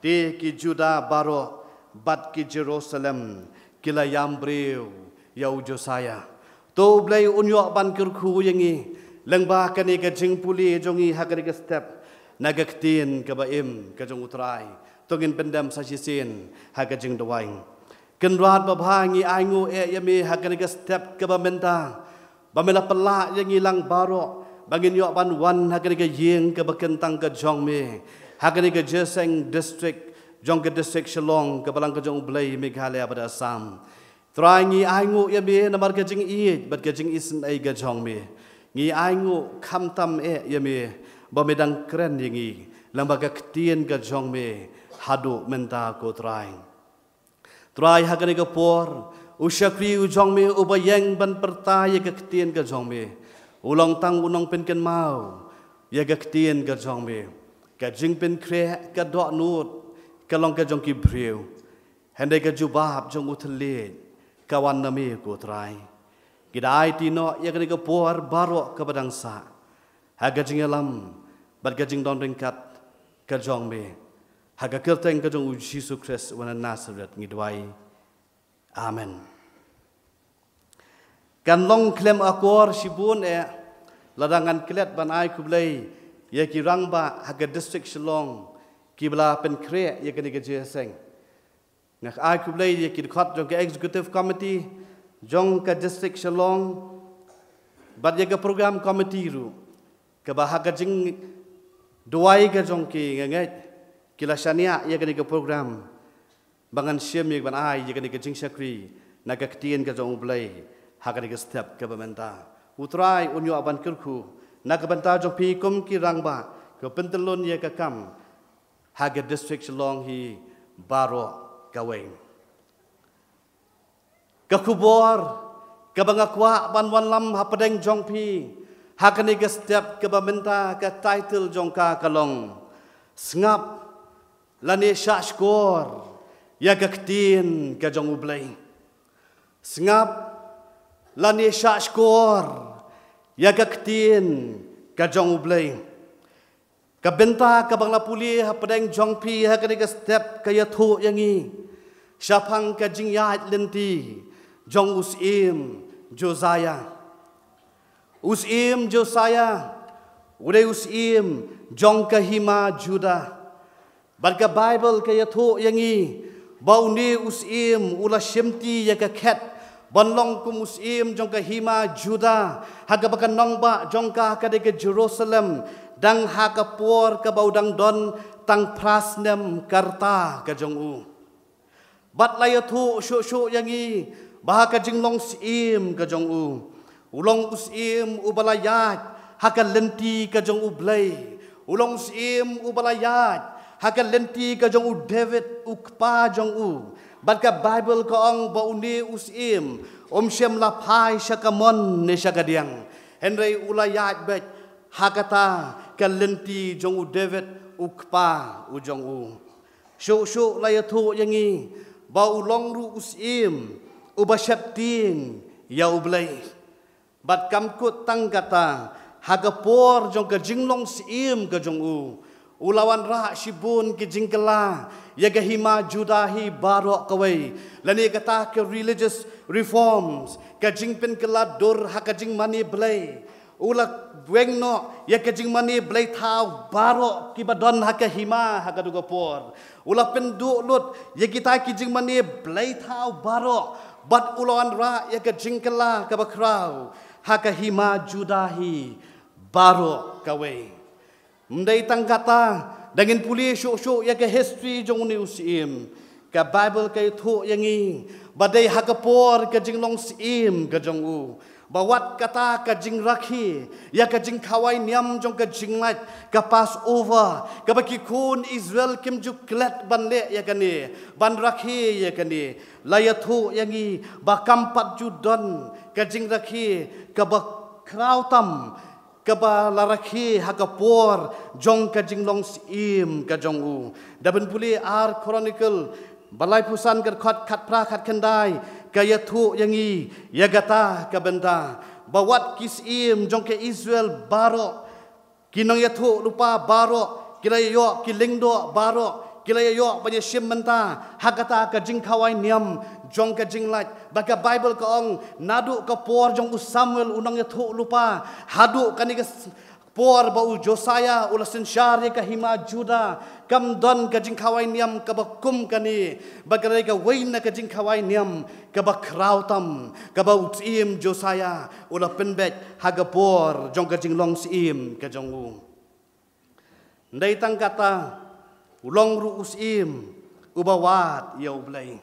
Te ki Juda baroh bad ki Jerusalem ki la ïam briew ïa u Josaïa. To U Blei un ïoh ban kyrkhu ïa ngi lyngba kane ka jingpule jong ngi ha kane ka step, na ka ktien kaba im ka jong U Trai. To ngin pyndem sa shisien ha ka jingduwai. Kynrad babha, ngi ainguh eh ïa me ha kane ka step kaba mynta, ba me la pynlah ïa ngi lang baroh ba ngin ïoh ban wan ha kane ka ïing kaba kyntang ka jong me, ha kane ka Jingïaseng District jong ka District Shillong, ka Balang ka jong U Blei Meghalaya bad Assam. Trai, ngi ainguh ïa me namar ka jingïeit bad ka jingisynei ka jong me. Ngi ainguh khamtam eh ïa me ba me dang kren ïa ngi lyngba ka ktien ka jong me haduh mynta, ko Trai. Trai, ha kane ka por, u shakri u jong me uba ïeng ban pyrta ïa ka ktien ka jong me u long tang u nongpynkynmaw ïa ka ktien ka jong me. Ka jingpynkhreh, ka dohnud ka long ka jong ki briew, hynrei ka jubab jong u thylliej ka wan na me, ko Trai. Ngi da aiti noh ïa kane ka por baroh kaba dang sah ha ka jingïalam bad ka jingdon ryngkat ka jong me. Ha ka kyrteng ka jong U Jisu Khrist uba na Nasareth ngi duwai. Amen. Kan long khlem akor shibun eh lada ngan klet ban ai khublei ïa ki rangbah ha ka District Shillong kiba la pynkhreh ïa kane ka jingïaseng. Nga ai khublei ïa ki dkhot jong ka Executive Committee jong ka District Shillong bad ïa ka Program Committee ruh, kaba ha ka jingduwai ka jong ki nga ngeit ki la shaniah ïa kane ka program ba ngan shim ïa ka ban ai ïa kane ka jingshakri na ka ktien ka jong U Blei ha kane ka step kaba mynta. U Trai un ïoh ban kyrkhu na ka bynta jong phi kum ki rangbah kiba pyntyllun ïa ka kam ha ka District Shillong hi baroh kawei. Ka khubor kaba nga kwah ban wanlam hapdeng jong phi ha kane ka step kaba mynta, ka title jong ka ka long, Sngap lane Shahshkor ïa ka Ktien ka jong U Blei. Sngap lane shahshkor ïa ka Ktien ka jong U Blei. Ka bynta kaba nga la pule hapdeng jong phi ha kane ka step ka ïathuh ïa ngi shaphang ka jingïaid lynti jong u Syiem Josaïa. U Syiem Josaïa u dei u syiem jong ka hima Judah. Bad ka Baibl ka ïathuh ïa ngi ba une u syiem u la shimti ïa ka khet ban long kum u syiem jong ka hima Judah ha kaba ka nongbah jong ka ka dei ka Jerusalem, dang ha ka por kaba u dang don tang phra snem ka rta ka jong u. Bad la ïathuh shuh shuh ïa ngi ba ha ka jinglong syiem ka jong u, u long u syiem uba la ïaid ha ka lynti ka jong U Blei. U long u syiem uba la ïaid ha ka lynti ka jong u David u kpa jong u. Bad ka Baibl ka ong ba une u syiem um shym la phai sha ka mon ne sha ka diang, hynrei u la ïaid beit ha kata ka lynti jong u David u kpa u jong u. Shuh shuh la ïathuh ïa ngi ba u long ruh u syiem uba sheptieng ïa U Blei. Bad kam kut tang kata, ha ka por jong ka jinglong syiem ka jong u, U la wanrah shibun ki jingkylla ïa ka hima Judah hi baroh kawei, lane kata ka religious reforms, ka jingpynkylla dur ha ka jingmane blei. U la weng noh ïa ka jingmane blei thaw baroh kiba don ha ka hima ha katu ka por. U la pynduh lut ïa kita ki jingmane blei thaw baroh, bad u la wanrah ïa ka jingkylla kaba khraw ha ka hima Judah hi baroh kawei. Ym dei tang kata, da ngin pule shuh shuh ïa ka history jong une u syiem, ka Baibl ka ïathuh ïa ngi ba dei ha ka por ka jinglong syiem ka jong u, ba wat kata ka jingrakhe ïa ka jingkhawai niam jong ka jinglait, ka Passover, kaba ki khun Israel kim ju klet ban leh ïa kane, ban rakhe ïa kane, la ïathuh ïa ngi ba kam pat ju don ka jingrakhe kaba khraw tam kaba la rakhe ha ka por jong ka jinglong syiem ka jong u. Da ban pule Ar Chronicle ba laiphew san, ka dkhot khatphra khatkhyndai, ka ïathuh ïa ngi ïa kata ka bynta ba wat ki syiem jong ka Israel baroh, ki nongïathuhlypa baroh, ki la ïoh, ki lyngdoh baroh ki la ïoh ban ïashim bynta ha kata ka jingkhawai niam jong ka jinglait. Ba ka Baibl ka ong, naduh ka por jong u Samuel u nongïathuhlypa haduh kane ka s-, por ba u Josiah u la synshar ïa ka hima Judah, kam don ka jingkhawai niam kaba kum kane, ba ka dei kawei na ka jingkhawai niam kaba khraw tam kaba u syiem Josiah u la pynbeit ha ka por jong ka jinglong syiem ka jong u. Ym dei tang kata, u long ruh u syiem uba wad ïa U Blei.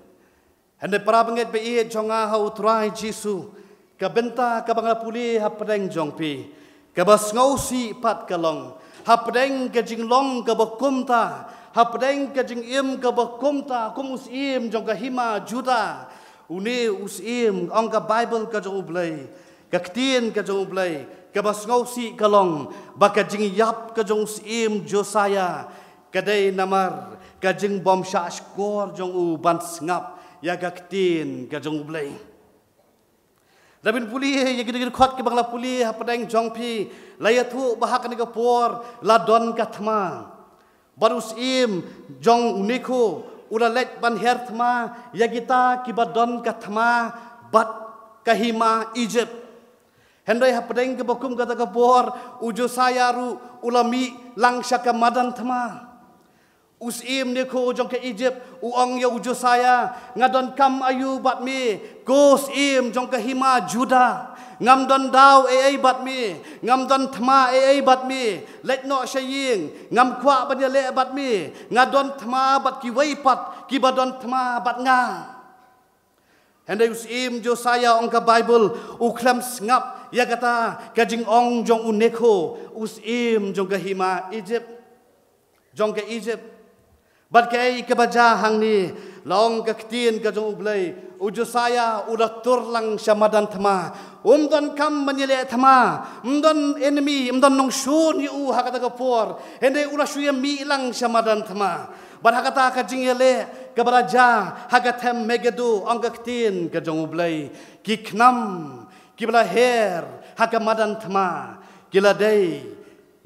Hynrei para bangeit ba ïeit jong nga ha U Trai Jisu, ka bynta kaba nga la pule hapdeng jong phi, kaba sngewsih pat ka long, hapdeng ka jinglong kaba kumta, hapdeng ka jingim kaba kumta kum u syiem jong ka hima Judah, une u syiem, ong ka Baibl ka jong U Blei, ka ktien ka jong U Blei, kaba sngewsih ka long ba ka jingïap ka jong u syiem Josiah ka dei namar ka jingbymshah shkor jong u ban sngap ïa ka ktien ka jong U Blei. Da ban pule ïa ki dkhot kiba nga la pule hapdeng jong phi, la ïathuh ba ha kane ka por la don ka thma. Bad u syiem jong u Nekho u la leit ban her thma ïa kita kiba don ka thma bad ka hima Egypt. Hynrei hapdeng kaba kum kata ka por, u Josiah ruh u la mih lang sha ka madan thma. U syiem Nekho jong ka Egypt u ong ïa u Josiah, nga donkam aïu bad me, ko syiem jong ka hima Judah? Ngam don daw ei ei bad me, ngam don thma ei ei bad me. Leit noh sha ïing, ngam kwah ban ïaleh bad me. Nga don thma bad kiwei pat kiba don thma bad nga. Hynrei u syiem Josiah, ong ka Baibl, u khlem sngap ïa kata ka jingong jong u Nekho, u syiem jong ka hima Egypt, jong ka Egypt. Bad kaei kaba jia hangne? La ong ka ktien ka jong U Blei, u Josiah u la tur lang sha madan thma. Um donkam ban ïaleh thma, um don enemy, um don nongshun ïa u ha kata ka por. Hynrei u la shu ïamih lang sha madan thma. Bad ha kata ka jingïaleh kaba la jia ha ka them Megiddo, ong ka ktien ka jong U Blei, ki khnam kiba la her ha ka madan thma ki la dei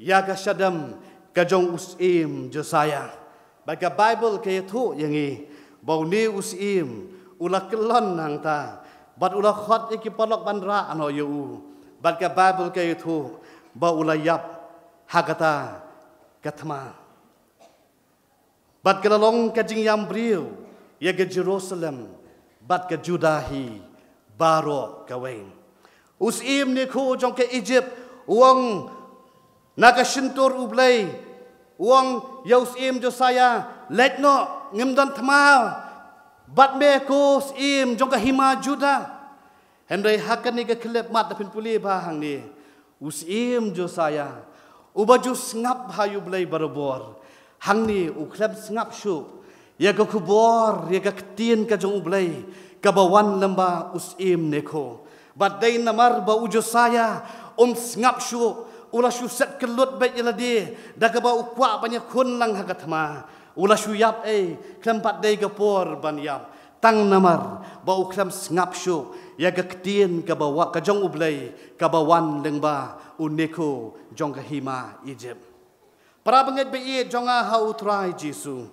ïa ka shadem ka jong u syiem Josiah. Bad ka Baibl ka ïathuh ïa ngi ba une u syiem u la kyllon hangta bad u la khot ïa ki paralok ban rah noh ïa u. Bad ka Baibl ka ïathuh ba u la ïap ha kata ka thma. Bad ka la long ka jingïam briew ïa ka Jerusalem bad ka Judah hi baroh kawei. U syiem Nekho jong ka Egypt u ong na ka shyntur U Blei, u ong ïa u syiem Josiah, leit noh, ngim don thma bad me ko syiem jong ka hima Judah. Hynrei ha kane ka khyllipmat, da phin pule bha hangne, u syiem Josiah, uba ju sngap ha U Blei barabor, hangne u khlem sngap shuh ïa ka khubor, ïa ka ktien ka jong U Blei kaba wan lyngba u syiem Nekho. Bad dei namar ba u Josiah um sngap shuh, u la shu set kyllut beit ïa lade da kaba u kwah ban ïakhun lang ha ka thma. U la shu ïap ei, khlem pat dei ka por ban ïap, tang namar ba u khlem sngap shuh ïa ka ktien kaba wa-, ka jong U Blei kaba wan lyngba u Nekho jong ka hima Egypt. Para bangeit ba ïeit jong nga ha u Trai Jisu.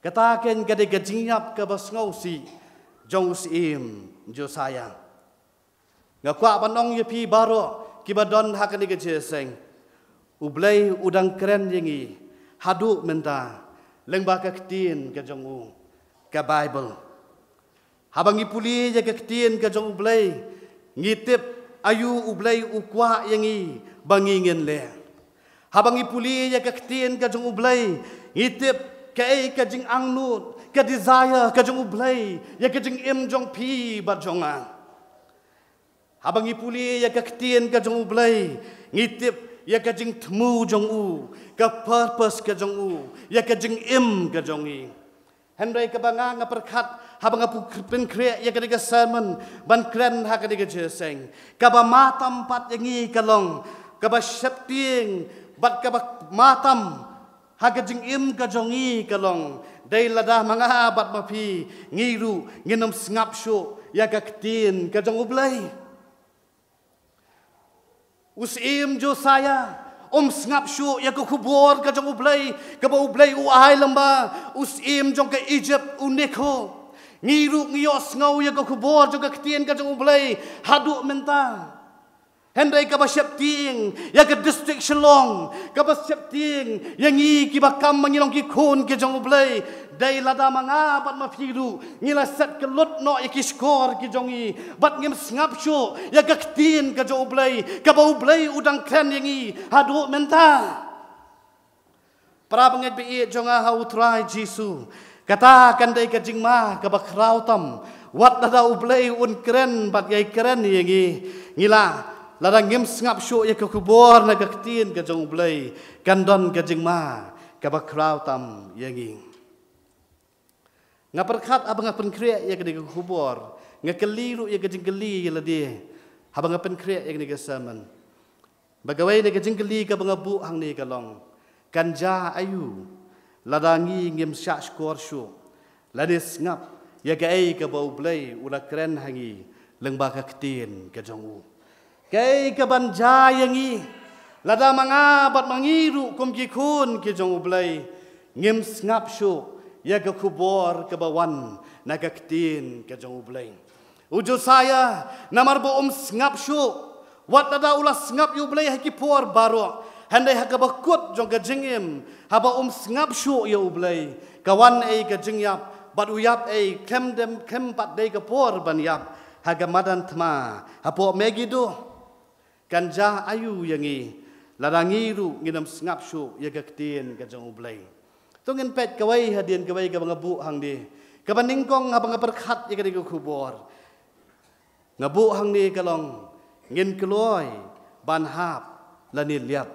Kata kein ka dei ka jingïap kaba sngewsih jong u Syiem Josiah. Nga kwah ban ong ïa phi baroh kiba don ha kane ka jingïaseng, U Blei u dang kren ïa ngi haduh mynta lyngba ka ktien ka jong u, ka Baibl. Haba ngi pule ïa ka ktien ka jong U Blei, ngi tip aïu U Blei u kwah ïa ngi ba ngi ngin leh. Haba ngi pule ïa ka ktien ka jong U Blei, ngi tip kaei ka jingangnud, ka desire ka jong U Blei ïa ka jingim jong phi bad jong nga. Haba ngi pule ïa ka ktien ka jong U Blei, ngi tip ïa ka jingthmu jong u, ka purpose ka jong u ïa ka jingim ka jong ngi. Hynrei kaba nga, nga pyrkhat haba nga pu-, pynkhreh ïa kane ka sermon ban kren ha kane ka jingïaseng, kaba matam pat ïa ngi ka long, kaba sheptieng bad kaba matam ha ka jingim ka jong ngi ka long, dei lada ma nga bad ma phi ngi ruh ngin ym sngap shuh ïa ka ktien ka jong U Blei. U Syiem Josiah um sngap shuh ïa ka khubor ka jong U Blei kaba U Blei u ai lyngba u syiem jong ka Egypt, u Necho. Ngi ruh ngi ïohsngew ïa ka khubor jong ka ktien ka jong U Blei haduh mynta. Hynrei kaba sheptieng ïa ka district Shillong, kaba sheptieng ïa ngi kiba kam ma ngi long ki khun ki jong U Blei, dei lada ma nga bad ma phi ruh ngi la set kyllut noh ïa ki shkor ki jong ngi bad ngim sngap shuh ïa ka ktien ka jong U Blei kaba U Blei u dang kren ïa ngi haduh mynta. Para bangeit ba ïeit jong nga ha u Trai Jisu, kata kan dei ka jingma kaba khraw tam. Wat lada U Blei un kren bad ïai kren ïa ngi, ngi lah, lada ngim sngap shuh ïa ka khubor na ka ktien ka jong U Blei, kan don ka jingma kaba khraw tam ïa ngi. Nga pyrkhat haba nga pynkhreh ïa kane ka khubor, nga kylli ruh ïa ka jingkylli ïa lade haba nga pynkhreh ïa kane ka sermon. Ba kawei na ka jingkylli kaba nga buh hangne ka long, kan jia aïu lada ngi ngim shah shkor shuh lane sngap ïa kaei kaba U Blei u la kren ha ngi lyngba ka ktien ka jong u? Kaei kaban jia ïa ngi lada ma nga bad ma ngi ruh kum ki khun ki jong U Blei ngim sngap shuh ïa ka khubor kaba wan na ka ktien ka jong U Blei? U Josiah, namar ba um sngap shuh, wat lada u la sngap ïa U Blei ha ki por baroh, hynrei ha kaba kut jong ka jingim, haba um sngap shuh ïa U Blei, ka wan ei ka jingïap, bad u ïap ei khlem dem, khlem pat dei ka por ban ïap ha ka madan thma hapoh Megiddo. Kan jia aïu ïa ngi lada ngi ruh ngin ym sngap shuh ïa ka ktien ka jong U Blei? To ngin peit kawei hadien kawei kaba nga buh hangne, kaba nyngkong haba nga pyrkhat ïa kane ka khubor. Nga buh hangne ka long, ngin kloi ban hap lane liat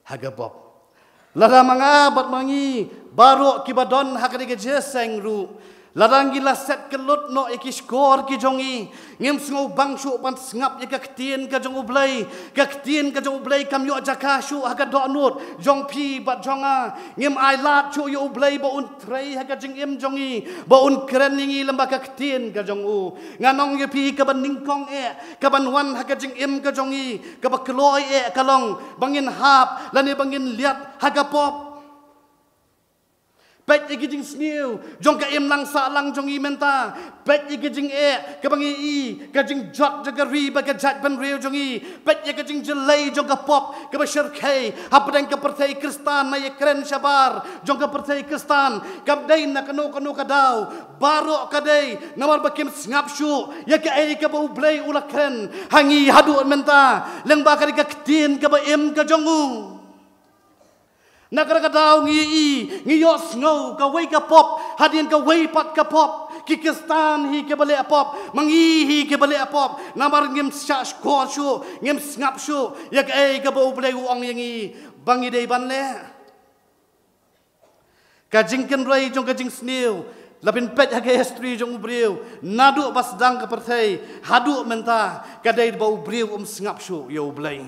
ha ka pop. Lada ma nga bad ma ngi baroh kiba don ha kane ka jingïaseng ruh, lada ngi la set kyllut noh ïa ki shkor ki jong ngi, ngim sngewbang shuh ban sngap ïa ka ktien ka jong U Blei. Ka ktien ka jong U Blei kam ïoh jaka shuh ha ka dohnud jong phi bad jong nga. Ngim ailad shuh ïa U Blei ba un trei ha ka jingim jong ngi, ba un kren ïa ngi lyngba ka ktien ka jong u. Ngan ong ïa phi, kaba nyngkong eh kaban wan ha ka jingim ka jong ngi, kaba kloi eh ka long ba ngin hap lane ba ngin liat ha ka pop. Peit ïa ki jingsniew jong ka imlang sahlang jong ngi mynta. Peit ïa ki jingeh kaba ngi i, ka jingjot jong ka ri bad ka jaitbynriew jong ngi. Peit ïa ka jingjyllei jong ka pop kaba shyrkhei hapdeng ka pyrthei Khristan, na ïakren shabar jong ka pyrthei Khristan. Kam dei na kano kano ka daw, baroh ka dei namar ba kim sngap shuh ïa kaei kaba U Blei u la kren ha ngi haduh mynta lyngba kane ka ktien kaba im ka jong u. Na kata ka daw ngi i, ngi ïohsngew kawei ka pop hadien kawei pat ka pop. Ki Khristan hi kiba leh pop, ma ngi hi kiba leh pop, namar ngim shah shkor shuh, ngim sngap shuh ïa kaei kaba U Blei u ong ïa ngi ba ngi dei ban leh. Ka jingkynrei jong ka jingsniew, la phin peit ha ka history jong u briew, naduh ba sdang ka pyrthei haduh mynta, ka dei ba u briew um sngap shuh ïa U Blei.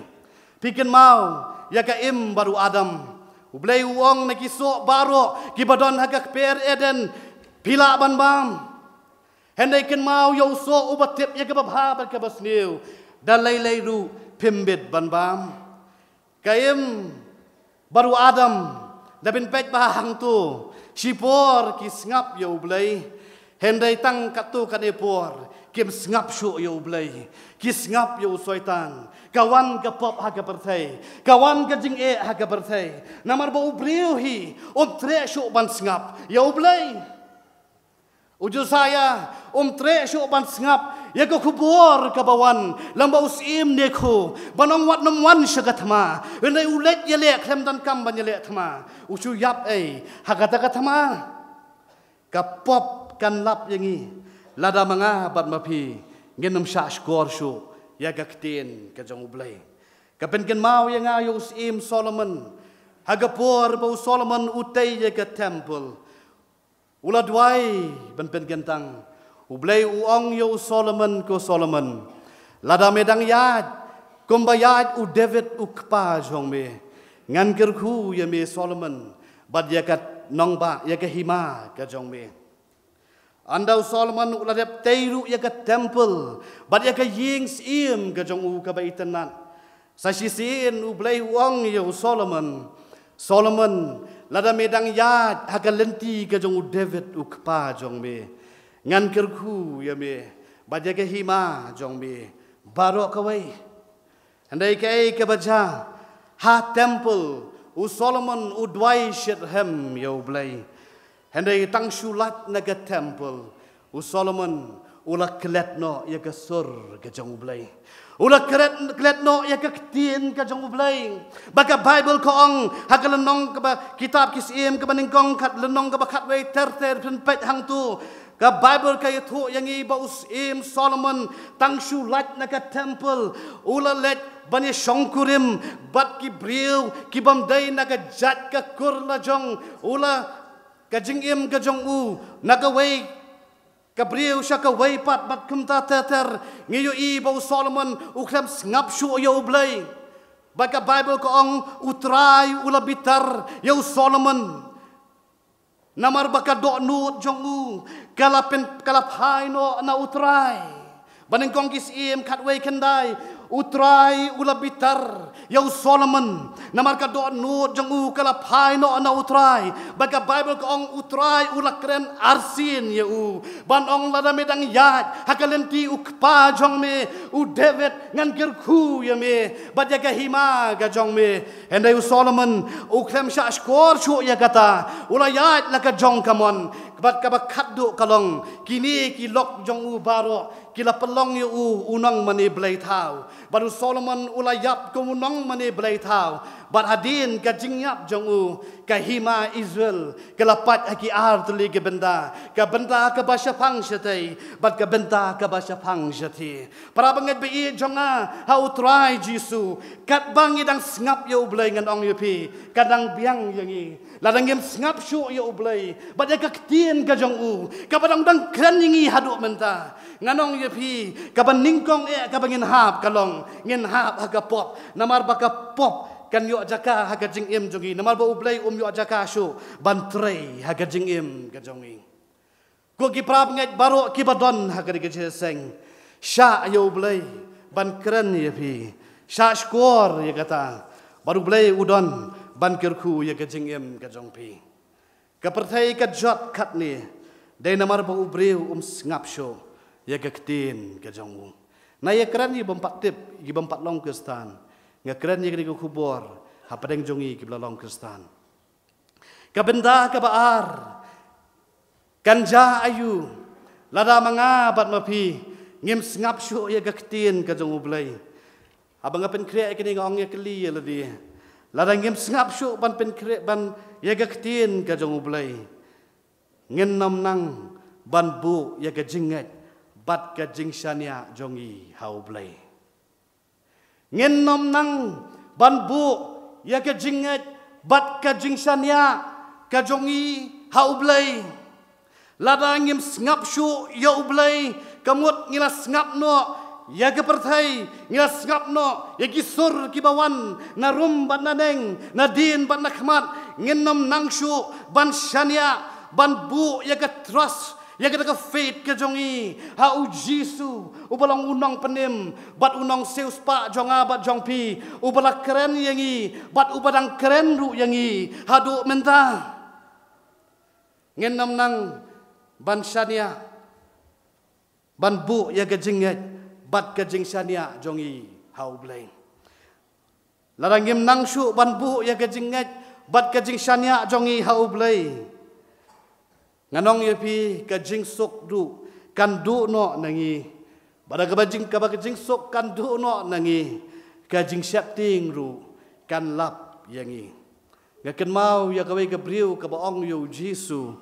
Phi kynmaw ïa ka Im bad u Adam. U Blei u ong na ki soh baroh kiba don ha ka kper Eden, phi lah ban bam. Hynrei kynmaw ïa u soh uba tip ïa kaba bha bad kaba sniew, da lei lei ruh phim bit ban bam. Ka Im Bad u Adam, da phin peit ba hangto, shipor ki sngap ïa U Blei, hynrei tang katto katne por, kim sngap shuh ïa U Blei, ki sngap ïa u Soitan, ka wan ka pop ha ka pyrthei, ka wan ka jingeh ha ka pyrthei, namar ba u briew hi, um treh shuh ban sngap ïa U Blei. U Josiah, um treh shuh ban sngap ïa ka khubor kaba wan lyngba u syiem ne khuid, ban ong wat nym wan sha ka thma, hynrei u leit ïaleh khlem donkam ban ïaleh thma, u shu ïap ei ha kata ka thma. Ka pop kan lap ïa ngi, lada ma nga bad ma phi, ngin ym shah shkor shuh ïa ka ktien ka jong U Blei. Ka pynkynmaw ïa nga ïa u syiem Solomon, ha ka por ba u Solomon u tei ïa ka temple, u la duwai ban pynkyntang. U Blei u ong ïa u Solomon, ko Solomon, lada me dang ïaid kumba ïaid u David u kpa jong me, ngan kyrkhu ïa me Solomon, bad ïa ka nongbah, ïa ka hima ka jong me. Ynda u Solomon u la dep tei ruh ïa ka temple bad ïa ka ïing syiem ka jong u kaba itynnad, sa shisien U Blei u ong ïa u Solomon, Solomon, lada me dang ïaid ha ka lynti ka jong u David u kpa jong me, ngan kyrkhu ïa me bad ïa ka hima jong me baroh kawei. Hynrei kaei kaba jia, ha temple u Solomon u duwai shitrhem ïa U Blei. Hynrei tang shu lait na ka temple, u Solomon u la klet noh ïa ka sur ka jong U Blei. U la klet, klet noh ïa ka ktien ka jong U Blei. Ba ka Baibl ka ong ha ka lynnong kaba, kitab Ki Syiem kaba nyngkong khat, lynnong kaba khatwei ter ter, phin peit hangto, ka Baibl ka ïathuh ïa ngi ba u syiem Solomon tang shu lait na ka temple, u la leit ban ïashongkurim bad ki briew ki bym dei na ka jait ka kur la jong, u la, ka jingim ka jong u na kawei ka briew sha kawei pat, bad kumta ter ter. Ngi ïohi ba u Solomon u khlem sngap shuh ïa U Blei. Ba ka Baibl ka ong, U Trai u la bitar ïa u Solomon. Namar ba ka dohnud jong u ka la pyn, ka la phai noh na U Trai. Ba nyngkong Ki Syiem khatwei khyndai, U Trai u la bitar ïa u Solomon. Namar ka dohnud jong u ka la phai noh na U Trai. Ba ka Baibl ka ong, U Trai u la kren arsien ïa u ban ong, lada me dang ïaid ha ka lynti u kpa jong me u David, ngan kyrkhu ïa me bad ïa ka hima ka jong me. Hynrei u Solomon u khlem shah shkor shuh ïa kata, u la ïaid la ka jong ka mon. Bad kaba khatduh ka long, kine ki lok jong u baroh ki la pynlong ïa u u nongmane blei thaw. Bad u Solomon u la ïap kum u nongmane blei thaw. Bad hadien ka jingïap jong u, ka hima Israel ka la pait ha ki ar tylli ki bynta, ka bynta kaba shaphang shatei bad ka bynta kaba shaphang shathie. Para bangeit ba ïeit jong nga ha U Trai Jisu, katba ngi dang sngap ïa U Blei, ngan ong ïa phi, ka dang biang ïa ngi. Lada ngim sngap shuh ïa U Blei bad ïa ka ktien ka jong u kaba dang dang kren ïa ngi haduh mynta, ngan ong ïa phi, kaba nyngkong eh kaba ngin hap ka long, ngin hap ha ka pop. Namar ba ka pop kan ïoh jaka ha ka jingim jong ngi, namar ba U Blei um ïoh jaka shuh ban trei ha ka jingim ka jong ngi. Ko ki para bangeit baroh kiba don ha kane ka jingïaseng, shah ïa U Blei ban kren ïa phi, shah shkor ïa kata, bad U Blei u don ban kyrkhu ïa ka jingim ka jong phi. Ka pyrthei ka jot katne dei namar ba u briew um sngap shuh ïa ka ktien ka jong u. Nga ïakren ïa ki bym pat tip, ïa ki bym pat long Khristan. Nga kren ïa kane ka khubor hapdeng jong ngi kiba la long Khristan. Ka bynta kaba ar, kan jia aïu lada ma nga bad ma phi ngim sngap shuh ïa ka ktien ka jong U Blei? Haba nga pynkhreh ïa kane, nga ong ïa kali ïa lade, lada ngim sngap shuh ban pynkhreh ban ïa ka ktien ka jong U Blei, ngin nym nang ban buh ïa ka jingngeit bad ka jingshaniah jong ngi ha U Blei. Ngin nym nang ban buh ïa ka jingngeit bad ka jingshaniah ka jong ngi ha U Blei. Lada ngim sngap shuh ïa U Blei, ka mut ngi la sngap noh ïa ka pyrthei, ngi la sngap noh ïa ki sur kiba wan na rum bad na neng, na dien bad na khmat. Ngin nym nang shuh ban shaniah, ban buh ïa ka trust, Ïa kata ka faith ka jong ngi ha u Jisu, uba long u nongpynim bad u nongsiewspah jong nga bad jong phi, uba la kren ïa ngi bad uba dang kren ruh ïa ngi haduh mynta. Ngin ym nang ban shaniah, ban buh ïa ka jingngeit bad ka jingshaniah jong ngi ha u Blei. Lada ngim nang shuh ban buh ïa ka jingngeit bad ka jingshaniah jong ngi ha u Blei, ngan ong ïa phi, ka jingsuk ruh kan duh noh na ngi. Bad kaba jing, kaba ka jingsuk kan duh noh na ngi, ka jingsheptieng ruh kan lap ïa ngi. Nga kynmaw ïa kawei ka briew kaba ong ïa u Jisu,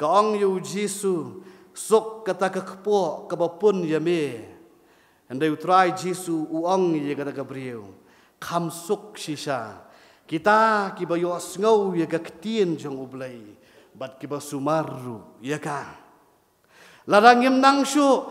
ka ong ïa u Jisu, suk kata ka kpoh kaba pun ïa me. Hynrei u Trai Jisu u ong ïa kata ka briew, kham suk shisha kita kiba ïohsngew ïa ka ktien jong u Blei bad kiba sumar ruh ïa ka. Lada ngim nang shuh,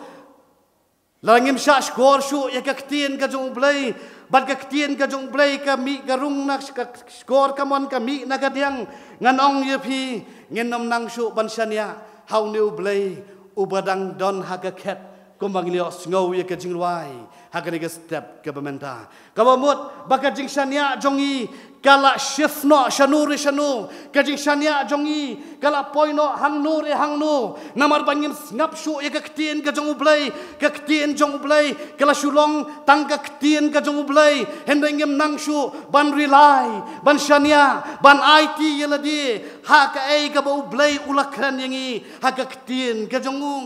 lada ngim shah shkor shuh ïa ka ktien ka jong u Blei, bad ka ktien ka jong u Blei ka mih ka rung na ka shkor kamon ka mih na ka diang, ngan ong ïa phi, ngin ym nang shuh ban shaniah ha une u Blei uba dang don ha ka khet, kumba ngi la ïohsngew ïa ka jingrwai ha kane ka step kaba mynta. Kaba mut ba ka jingshaniah jong ngi ka la shift noh shano re shano. Ka jingshaniah jong ngi ka la poi noh hangno re hangno. Namar ba ngim sngap shuh ïa ka ktien ka jong u Blei. Ka ktien jong u Blei ka la shu long tang ka ktien ka jong u Blei. Hynrei ngim nang shuh ban rely, ban shaniah, ban aiti ïa lade ha kaei kaba u Blei u la kren ïa ngi ha ka ktien ka jong u.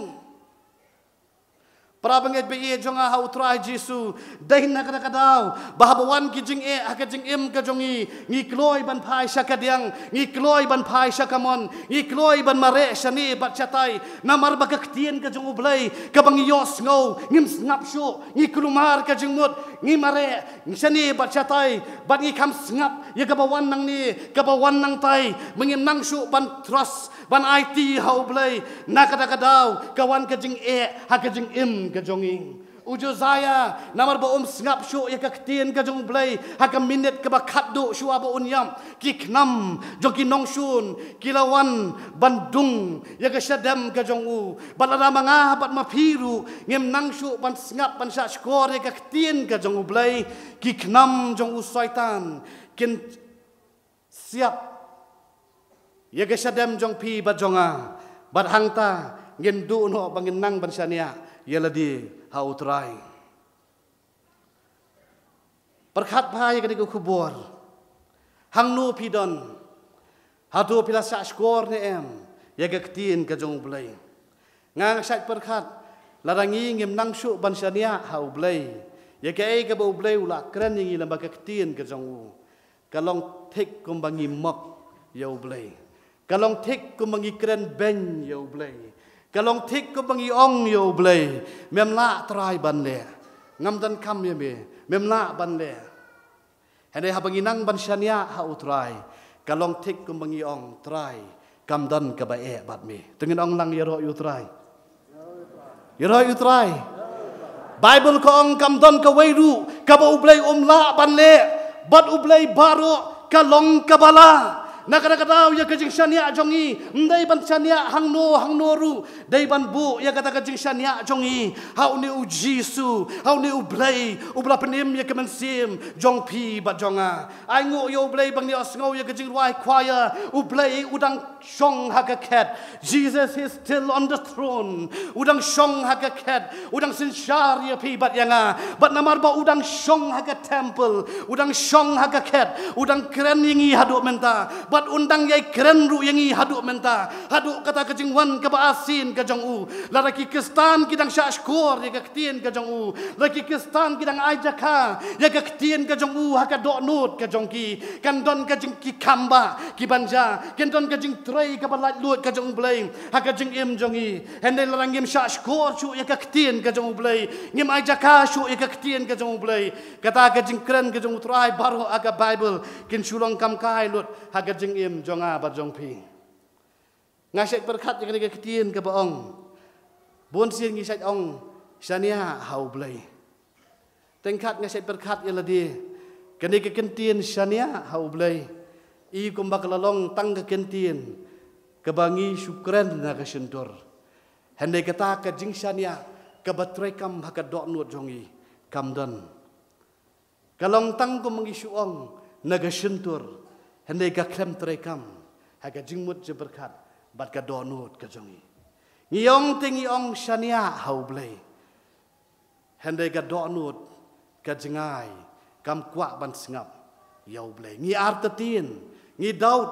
Para bangeit ba ïeit jong nga ha u Trai Jisu, dei na kata ka daw ba haba wan ki jingeh ha ka jingim ka jong ngi, ngi kloi ban phai sha ka diang, ngi kloi ban phai sha kamon, ngi kloi ban mareh shane bad shatai. Namar ba ka ktien ka jong u Blei kaba ngi ïohsngew, ngim sngap shuh, ngi kulmar ka jingmut, ngi mareh shane bad shatai, bad ngi kham sngap ïa kaba wan nangne, kaba wan nangtai, ba ngim nang shuh ban trust, ban aiti ha u Blei. Na kata ka daw ka wan ka jingeh ha ka jingim ka jong ngi. U Josiah, namar ba um sngap shuh ïa ka ktien ka jong u Blei, ha ka minit kaba khatduh shuwa ba un ïap, ki khnam jong ki nongshun ki la wan ban dung ïa ka shadem ka jong u. Bad lada ma nga bad ma phi ruh ngim nang shuh ban sngap ban shah shkor ïa ka ktien ka jong u Blei, ki khnam jong u Soitan kin siap ïa ka shadem jong phi bad jong nga, bad hangta ngin duh noh ba ngin nang ban shaniah ïa lade ha u Trai. Pyrkhat bha ïa kane ka khubor. Hangno phi don? Hato phi la shah shkor ne em ïa ka ktien ka jong u Blei? Nga nga shait pyrkhat, lada ngi ngim nang shuh ban shaniah ha u Blei ïa kaei kaba u Blei u la kren ïa ngi lyngba ka ktien ka jong u, ka long thik kumba ngi mok ïa u Blei. Ka long thik kumba ngi kren beiñ ïa u Blei. Ka long thik kumba ngi ong ïa u Blei, mem lah Trai ban leh. Ngam donkam ïa me, mem lah ban leh. Hynrei haba ngi nang ban shaniah ha u Trai, ka long thik kumba ngi ong, Trai, kam don kaba eh bad me. To ngin ong lang, ïaroh ïa u Trai. Ïaroh ïa u Trai. Baibl ka ong kam don kawei ruh kaba u Blei um lah ban leh, bad u Blei baroh ka long kaba lah. Na kata ka daw ïa ka jingshaniah jong ngi, ym dei ban shaniah hangno hangno ruh, dei ban buh ïa kata ka jingshaniah jong ngi ha une u Jisu, ha une u Blei uba la pynim ïa ka mynsiem jong phi bad jong nga. Ai nguh ïa u Blei ba ngi ïohsngew ïa ka jingrwai choir, u Blei u dang shong ha ka khet. Jesus is still on the throne. U dang shong ha ka khet, u dang synshar ïa phi bad ïa nga. Bad namar ba u dang shong ha ka temple, u dang shong ha ka khet, u dang kren ïa ngi haduh mynta, bad un dang ïai kren ruh ïa ngi haduh mynta, haduh kata ka jingwan kaba arsien ka jong u. Lada ki Khristan ki dang shah shkor ïa ka ktien ka jong u, lada ki Khristan ki dang ai jaka ïa ka ktien ka jong u ha ka dohnud ka jong ki, kan don ka jing, ki kham ba ki ban jia, kan don ka jingtrei kaba laitluid ka jong u Blei ha ka jingim jong ngi. Hynrei lada ngim shah shkor shuh ïa ka ktien ka jong u Blei, ngim ai jaka shuh ïa ka ktien ka jong u Blei, kata ka jingkren ka jong u Trai baroh ha ka Baibl kin shu long kam kai lut ha ka jingim jong nga bad jong phi. Nga shait pyrkhat ïa kane ka ktien kaba ong, bun sien ngi shait ong, shaniah ha u Blei. Teng kat nga shait pyrkhat ïa lade, kane ka ktien shaniah ha u Blei, i kumba ka la long tang ka ktien kaba ngi shu kren na ka shyntur. Hynrei kata ka jingshaniah kaba treikam ha ka dohnud jong ngi kam don. Ka long tang kum ngi shu ong na ka shyntur, hynrei ka khlem treikam ha ka jingmut jingpyrkhat bad ka dohnud ka jong ngi. Ngi ong te ngi ong shaniah ha U Blei, hynrei ka dohnud, ka jngai, kam kwah ban sngap ïa U Blei. Ngi artatien, ngi daud,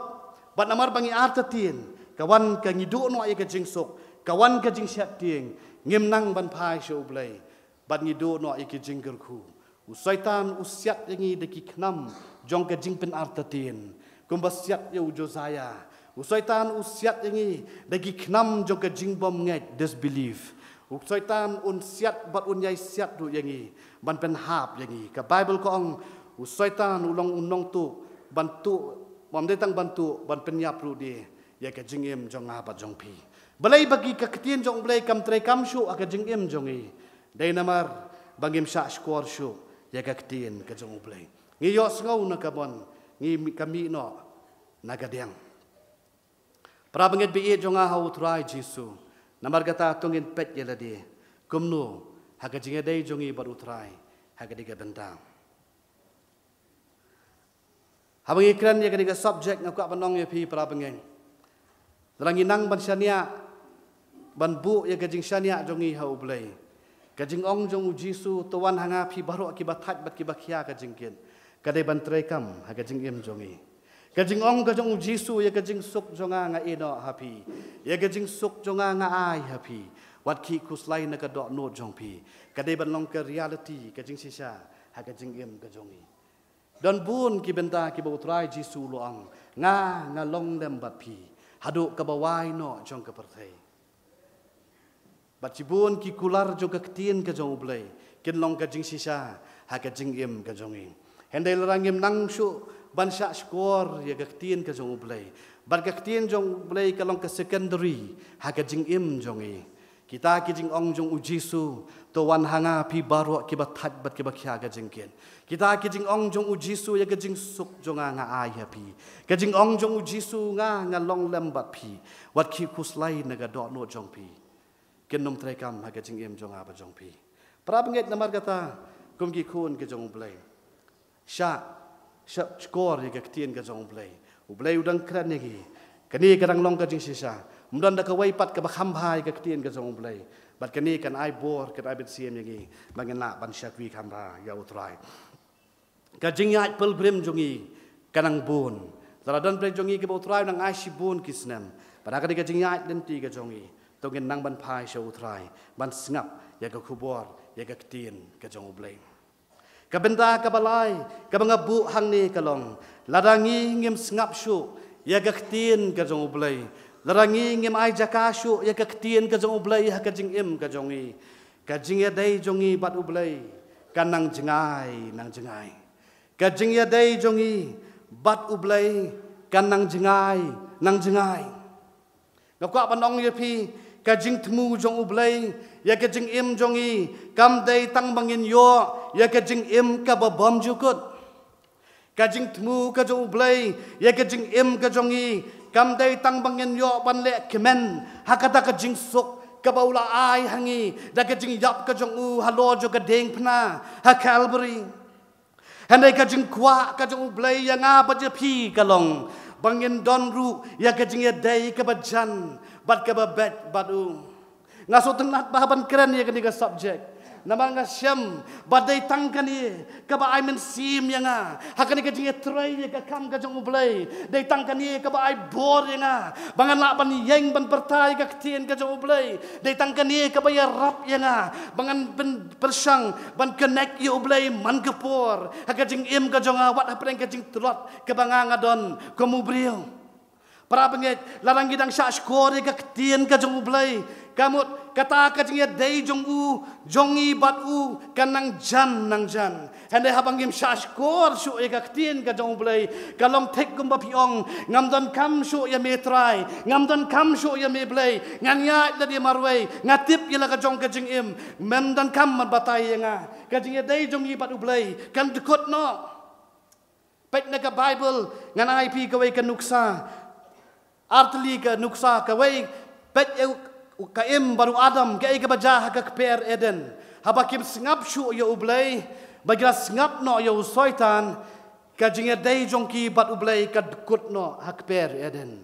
bad namar ba ngi artatien, ka wan ka ngi duh noh ïa ka jingsuk, ka wan ka jingsheptieng, ngim nang ban phai sha U Blei, bad ngi duh noh ïa ki jingkyrkhu. U Soitan u siat ïa ngi da ki khnam jong ka jingpynartatien, kumba siat ïa u Josiah. U Soitan u siat ïa ngi da ki khnam jong ka jingbymngeit, disbelief. U Soitan un siat bad un ïai siat ruh ïa ngi ban pynhap ïa ngi. Ka Baibl ka ong, u Soitan u long u nongtuh ban tuh, ym dei tang ban tuh, ban pynïap ruh de ïa ka jingim jong nga bad jong phi. Balei? Ba ki, ka ktien jong U Blei kam treikam shuh ha ka jingim jong ngi. Dei namar ba ngim shah shkor shuh ïa ka ktien ka jong U Blei. Ngi ïohsngew na ka mon, ngi mi-, ka mih noh na ka diang. Para bangeit ba ïeit jong nga ha U Trai Jisu, namar kata to ngin peit ïa lade kumno ha ka jingïadei jong ngi bad U Trai ha kane ka bynta. Haba ngi kren ïa kane ka subject, nga kwah ban ong ïa phi para bangeit, lada ngi nang ban shaniah, ban buh ïa ka jingshaniah jong ngi ha U Blei, ka jingong jong U Jisu, "To wan ha nga phi baroh kiba thait bad kiba khia ka jingkit," ka dei ban treikam ha ka jingim jong ngi. Ka jingong ka jong U Jisu, "Ïa ka jingsuk jong nga nga ai noh ha phi, ïa ka jingsuk jong nga nga ai ha phi, wat khih khuslai na ka dohnud jong phi," ka dei ban long ka reality, ka jingshisha ha ka jingim ka jong ngi. Don bun ki bynta kiba U Trai Jisu u la ong, "Nga, nga long lem bad phi haduh kaba wai noh jong ka pyrthei." Bad shibun ki kular jong ka ktien ka jong U Blei kin long ka jingshisha ha ka jingim ka jong ngi. Hynrei lada ngim nang shuh ban shah shkor ïa ka ktien ka jong U Blei, bad ka ktien jong U Blei ka long ka secondary ha ka jingim jong ngi, kita ki jingong jong U Jisu, "To wan ha nga phi baroh kiba thait bad kiba khia ka jingkit." Kita ki jingong jong U Jisu, "Ïa ka jingsuk jong nga nga ai ha phi." Ka jingong jong U Jisu, "Nga, nga long lem bad phi, wat khih khuslai na ka dohnud jong phi," kin ym treikam ha ka jingim jong nga bad jong phi. Para bangeit, namar kata, kum ki khun ka jong U Blei, shah, shah shkor ïa ka ktien ka jong U Blei. U Blei u dang kren ïa ngi. Kane ka dang long ka jingshisha. Ym don da kawei pat kaba kham bha ïa ka ktien ka jong U Blei. Bad kane kan ai bor, kan ai mynsiem ïa ngi ba ngin lah ban shakri kham bha ïa U Trai. Ka jingïaid pilgrim jong ngi ka nang bun. Lada don bynta jong ngi kiba U Trai u nang ai shibun ki snem, bad ha kane ka jingïaid lynti ka jong ngi, to ngin nang ban phai sha U Trai ban sngap ïa ka khubor, ïa ka ktien ka jong U Blei. Ka bynta kaba lai kaba nga buh hangne ka long, lada ngi ngim sngap shuh ïa ka ktien ka jong U Blei, lada ngi ngim ai jaka shuh ïa ka ktien ka jong U Blei ha ka jingim ka jong ngi, ka jingïadei jong ngi bad U Blei kan nang jngai, nang jngai. Ka jingïadei jong ngi bad U Blei kan nang jngai, nang jngai. Nga kwah ban ong ïa phi, ka jingthmu jong U Blei ïa ka jingim jong ngi kam dei tang ba ngin ïoh ïa ka jingim kaba bymjukut. Ka jingthmu ka jong U Blei ïa ka jingim ka jong ngi kam dei tang ba ngin ïoh ban leh kmen ha kata ka jingsuk kaba u la ai ha ngi da ka jingïap ka jong u halor jong ka diengphna ha Calvary. Hynrei ka jingkwah ka jong U Blei ïa nga bad ïa phi ka long ba ngin don ruh ïa ka jingïadei kaba jan bad kaba beit bad u. Nga sngewtynnat bha ban kren ïa kane ka subject, namar nga shem ba dei tang kane kaba ai mynsiem ïa nga ha kane ka jingïatrei ïa ka kam ka jong U Blei. Dei tang kane kaba ai bor ïa nga ba ngan lah ban ïeng ban pyrta ïa ka ktien ka jong U Blei. Dei tang kane kaba ïarap ïa nga ba ngan pyn-, pyrshang ban connect ïa U Blei man ka por ha ka jingim ka jong nga, wat hapdeng ka jingtlot kaba nga nga don kum u briew. Para bangeit, lada ngi dang shah shkor ïa ka ktien ka jong U Blei, ka mut kata ka jingïadei jong u, jong ngi bad u kan nang jan, nang jan. Hynrei haba ngim shah shkor shuh ïa ka ktien ka jong U Blei, ka long thik kumba phi ong, ngam donkam shuh ïa me Trai, ngam donkam shuh ïa me Blei, ngan ïaid lade marwei, nga tip ïa la ka jong ka jingim, mem donkam ban batai ïa nga. Ka jingïadei jong ngi bad U Blei kan dkut noh. Peit na ka Baibl, ngan ai phi kawei ka nuksa. Ar tylli ka nuksa, kawei, peit ïa u, ka im bad u Adam, kaei kaba jia ha ka kper Eden. Haba kim sngap shuh ïa U Blei, ba ki la sngap noh ïa u Soitan, ka jingïadei jong ki bad U Blei ka dkut noh ha kper Eden.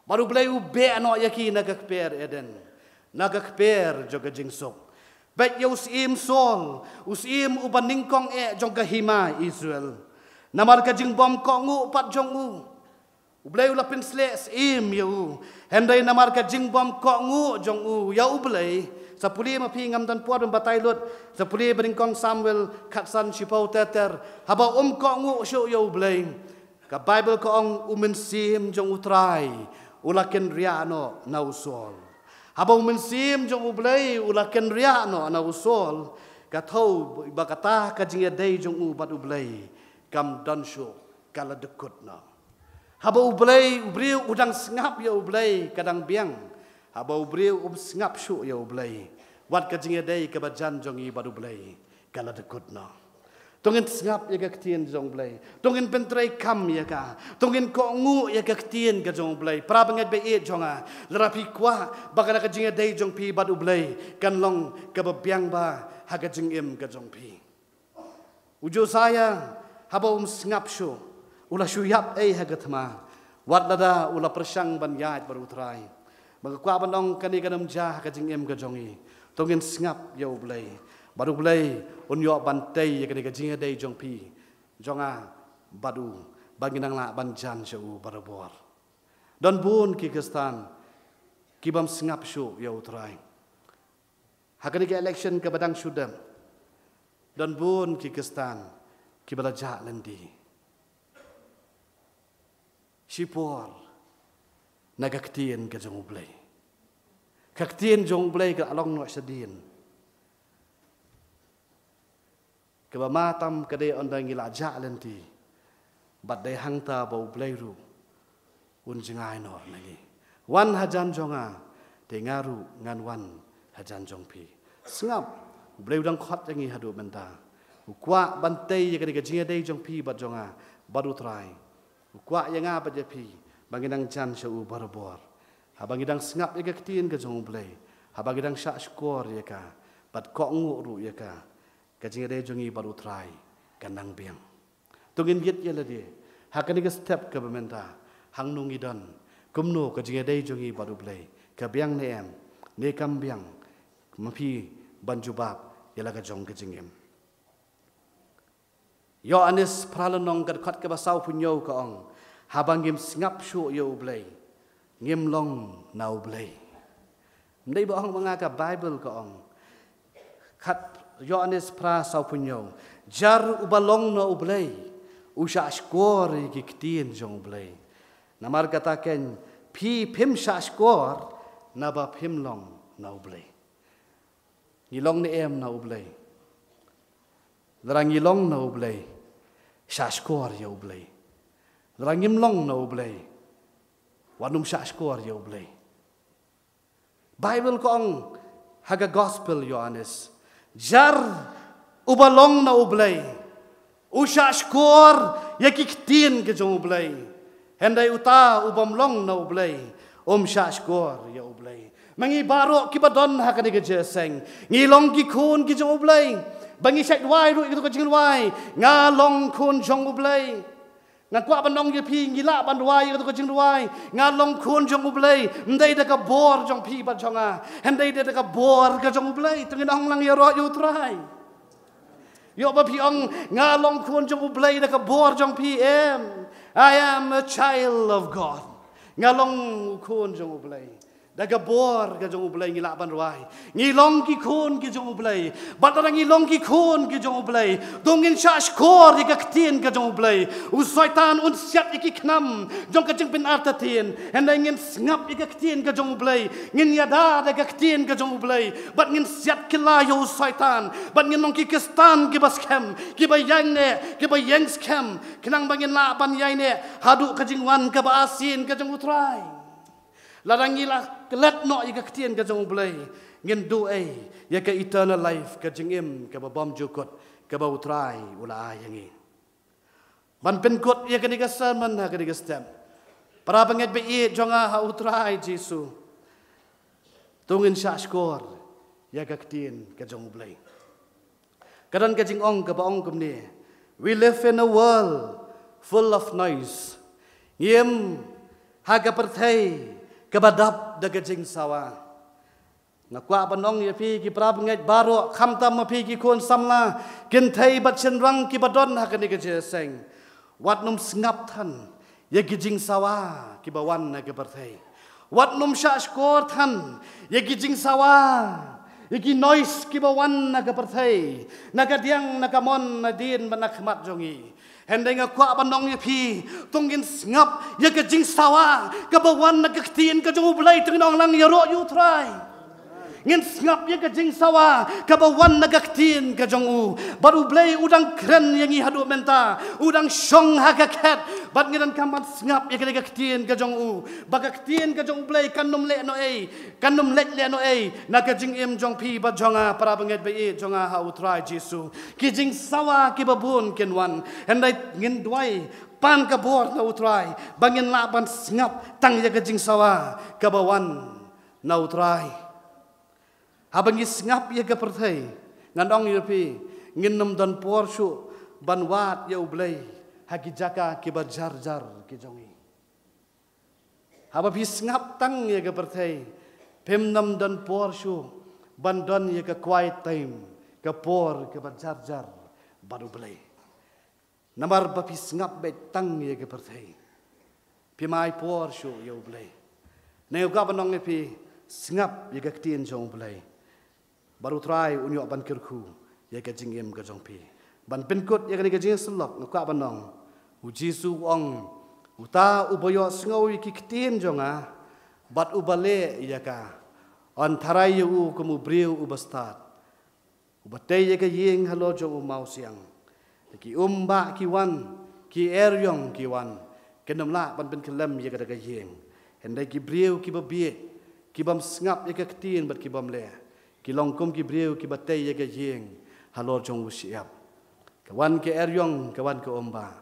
Bad U Blei u beh noh ïa ki na ka kper Eden, na ka kper jong ka jingsuk. Peit ïa u syiem Saul, u syiem uba nyngkong eh jong ka hima Israel. Namar ka jingbym kohnguh pat jong u, U Blei u la pynsleh syiem ïa u. Hynrei namar ka jingbym kohnguh jong u ïa U Blei. Sa pule ma phi, ngam don por ban batai lut. Sa pule ba nyngkong Samuel khatsan shiphew ter ter. Haba um kohnguh shuh ïa U Blei, ka Baibl ka ong u Mynsiem jong U Trai u la kynriah noh na u Saul. Haba u Mynsiem jong U Blei u la kynriah noh na u Saul, ka thew ba kata ka jingïadei jong u bad U Blei kam don shuh, ka la dkut noh. Haba U Blei, u briew u dang sngap ïa U Blei, ka dang biang. Haba u briew um sngap shuh ïa U Blei, wat ka jingïadei kaba jan jong ngi bad U Blei ka la dkut noh. To ngin sngap ïa ka ktien jong U Blei. To ngin pyntreikam ïa ka. To ngin kohnguh ïa ka ktien ka jong U Blei. Para bangeit ba ïeit jong nga, lada phi kwah ba kane ka jingïadei jong phi bad U Blei kan long kaba biang bha ha ka jingim ka jong phi. U Josiah, haba um sngap shuh, u la shu ïap ei ha ka thma, wat lada u la pyrshang ban ïaid bad U Trai. Ba nga kwah ban ong kane kan ym jia ha ka jingim ka jong ngi. To ngin sngap ïa U Blei. Bad U Blei un ïoh ban tei ïa kane ka jingïadei jong phi, jong nga bad u, ba ngin nang lah ban jan sha u barabor. Don bun ki Khristan ki bym sngap shuh ïa U Trai. Ha kane ka election kaba dang shu dep, don bun ki Khristan kiba la jah lynti. Shipor na ka ktien ka jong U Blei. Ka ktien jong U Blei ka la long noh shadien. Kaba ma tam ka dei ynda ngi la jah lynti, bad dei hangta ba U Blei ruh un jngai noh na ngi. Wan hajan jong nga, te nga ruh ngan wan hajan jong phi. Sngap, U Blei u dang khot ïa ngi haduh mynta. U kwah ban tei ïa kane ka jingïadei jong phi bad jong nga bad U Trai. U kwah ïa nga bad ïa phi ba ngin nang jan sha u barabor. Haba ngi dang sngap ïa ka ktien ka jong U Blei, haba ngi dang shah shkor ïa ka bad kohnguh ruh ïa ka, ka jingïadei jong ngi bad U Trai kan nang biang. To ngin ïit ïa lade ha kane ka step kaba mynta, hangno ngi don, kumno ka jingïadei jong ngi bad U Blei, ka biang ne em, ne kam biang, ma phi ban jubab ïa la ka jong ka jingim. Ïoannis phra lynnong ka dkhot kaba sawphew hynñiew ka ong, haba ngim sngap shuh ïa U Blei, ngim long na U Blei. Ym dei ba ong ma nga, ka Baibl ka ong. Khat Ïoannis phra sawphew hynñiew, jar uba long na U Blei u shah shkor ïa ki ktien jong U Blei. Namar kata keiñ phi phim shah shkor naba phim long na U Blei. Ngi long ne em na U Blei? Lada ngi long na U Blei, shah shkor ïa U Blei. Lada ngim long na U Blei, wat nym shah shkor ïa U Blei. Baibl ka ong ha ka Gospel Ïoannis, jar uba long na U Blei u shah shkor ïa ki ktien ka jong U Blei. Hynrei uta u bym long na U Blei um shah shkor ïa U Blei. Ma ngi baroh kiba don ha kane ka jingïaseng, ngi long ki khun ki jong U Blei. Ba ngi shait duwai ruh ïa kato ka jingrwai, nga long khun jong U Blei. Nga kwah ban ong ïa phi, ngi lah ban duwai ïa kato ka jingrwai, nga long khun jong U Blei, ym dei da ka bor jong phi bad jong nga, hynrei da ka bor ka jong U Blei. To ngin ong lang ïaroh ïa U Trai. Ïoh ba phi ong, nga long khun jong U Blei da ka bor jong phi? Em. I am a child of God. Nga long khun jong U Blei. Da ka bor ka jong U Blei ngi lah ban rwai. Ngi long ki khun ki jong U Blei. Bad lada ngi long ki khun ki jong U Blei, to ngin shah shkor ïa ka ktien ka jong U Blei. U Soitan un siat ïa ki khnam jong ka jingpynartatien. Hynrei ngin sngap ïa ka ktien ka jong U Blei, ngin ïada da ka ktien ka jong U Blei, bad ngin siat kylla ïa u Soitan, bad ngin long ki Khristan kiba skhem, kiba ïaineh, kiba ïeng skhem, khnang ba ngin lah ban ïaineh haduh ka jingwan kaba arsien ka jong U Trai. Lada ngi la klet noh ïa ka ktien ka jong U Blei, ngin duh ei ïa ka eternal life, ka jingim kaba bym jukut kaba U Trai u la ai ïa ngi. Ban pynkut ïa kane ka sermon ha kane ka step, para bangeit ba ïeit jong nga ha U Trai Jisu, To ngin shah shkor ïa ka ktien ka jong U Blei. Ka don ka jingong kaba ong kumne: We live in a world full of noise. Ngi im ha ka pyrthei kaba dap da ka jingsawa. Nga kwah ban ong ïa phi ki para bangeit baroh, khamtam ma phi ki khun samla, kynthei bad shynrang kiba don ha kane ka jingïaseng. Wat nym sngap than ïa ki jingsawa kiba wan na ka pyrthei. Wat nym shah shkor than ïa ki jingsawa, ïa ki noise kiba wan na ka pyrthei, na ka diang, na ka mon, na dien bad na khmat jong ngi. Hynrei nga kwah ban ong ïa phi, to ngin sngap ïa ka jingsawa kaba wan na ka ktien ka jong U Blei, to ngin ong lang: Ïaroh ïa U Trai. Ngin sngap ïa ka jingsawa kaba wan na ka ktien ka jong u. Bad U Blei u dang kren ïa ngi haduh mynta, u dang shong ha ka khet. Bad ngi donkam ban sngap ïa ka ktien ka jong u. Ba ka ktien ka jong U Blei kan nym leh noh ei, kan nym leh leh noh ei na ka jingim jong phi bad jong nga, para bangeit ba ïeit jong nga ha U Trai Jisu. Ki jingsawa kiba bun kin wan, hynrei ngin duwai pan ka bor na U Trai ba ngin lah ban sngap tang ïa ka jingsawa kaba wan na U Trai. Haba ngi sngap ïa ka pyrthei, ngan ong ïa phi, ngin nym don por shuh ban wad ïa U Blei ha ki jaka kiba jar jar ki jong ngi. Haba phi sngap tang ïa ka pyrthei, phim nym don por shuh ban don ïa ka quiet time, ka por kaba jar jar bad U Blei. Namar ba phi sngap beit tang ïa ka pyrthei, phim ai por shuh ïa U Blei. Nga kwah ban ong ïa phi, sngap ïa ka ktien jong U Blei. Bad U Trai un ïoh ban kyrkhu ïa ka jingim ka jong phi. Ban pynkut ïa kane ka jingïasyllok, nga kwah ban ong, U Jisu u ong, uta uba ïohsngew ïa ki ktien jong nga bad uba leh ïa ka, yn tharai ïa u kum u briew uba stad, uba tei ïa ka ïing halor jong u mawsiang. Ki um bah ki wan, ki eriong ki wan, kin ym lah ban pynkhlem ïa kata ka ïing. Hynrei ki briew kiba bieit, ki bym sngap ïa ka ktien bad ki bym leh, ki long kum ki briew kiba tei ïa ka ïing halor jong u shyiap. Ka wan ka eriong, ka wan ka um bah,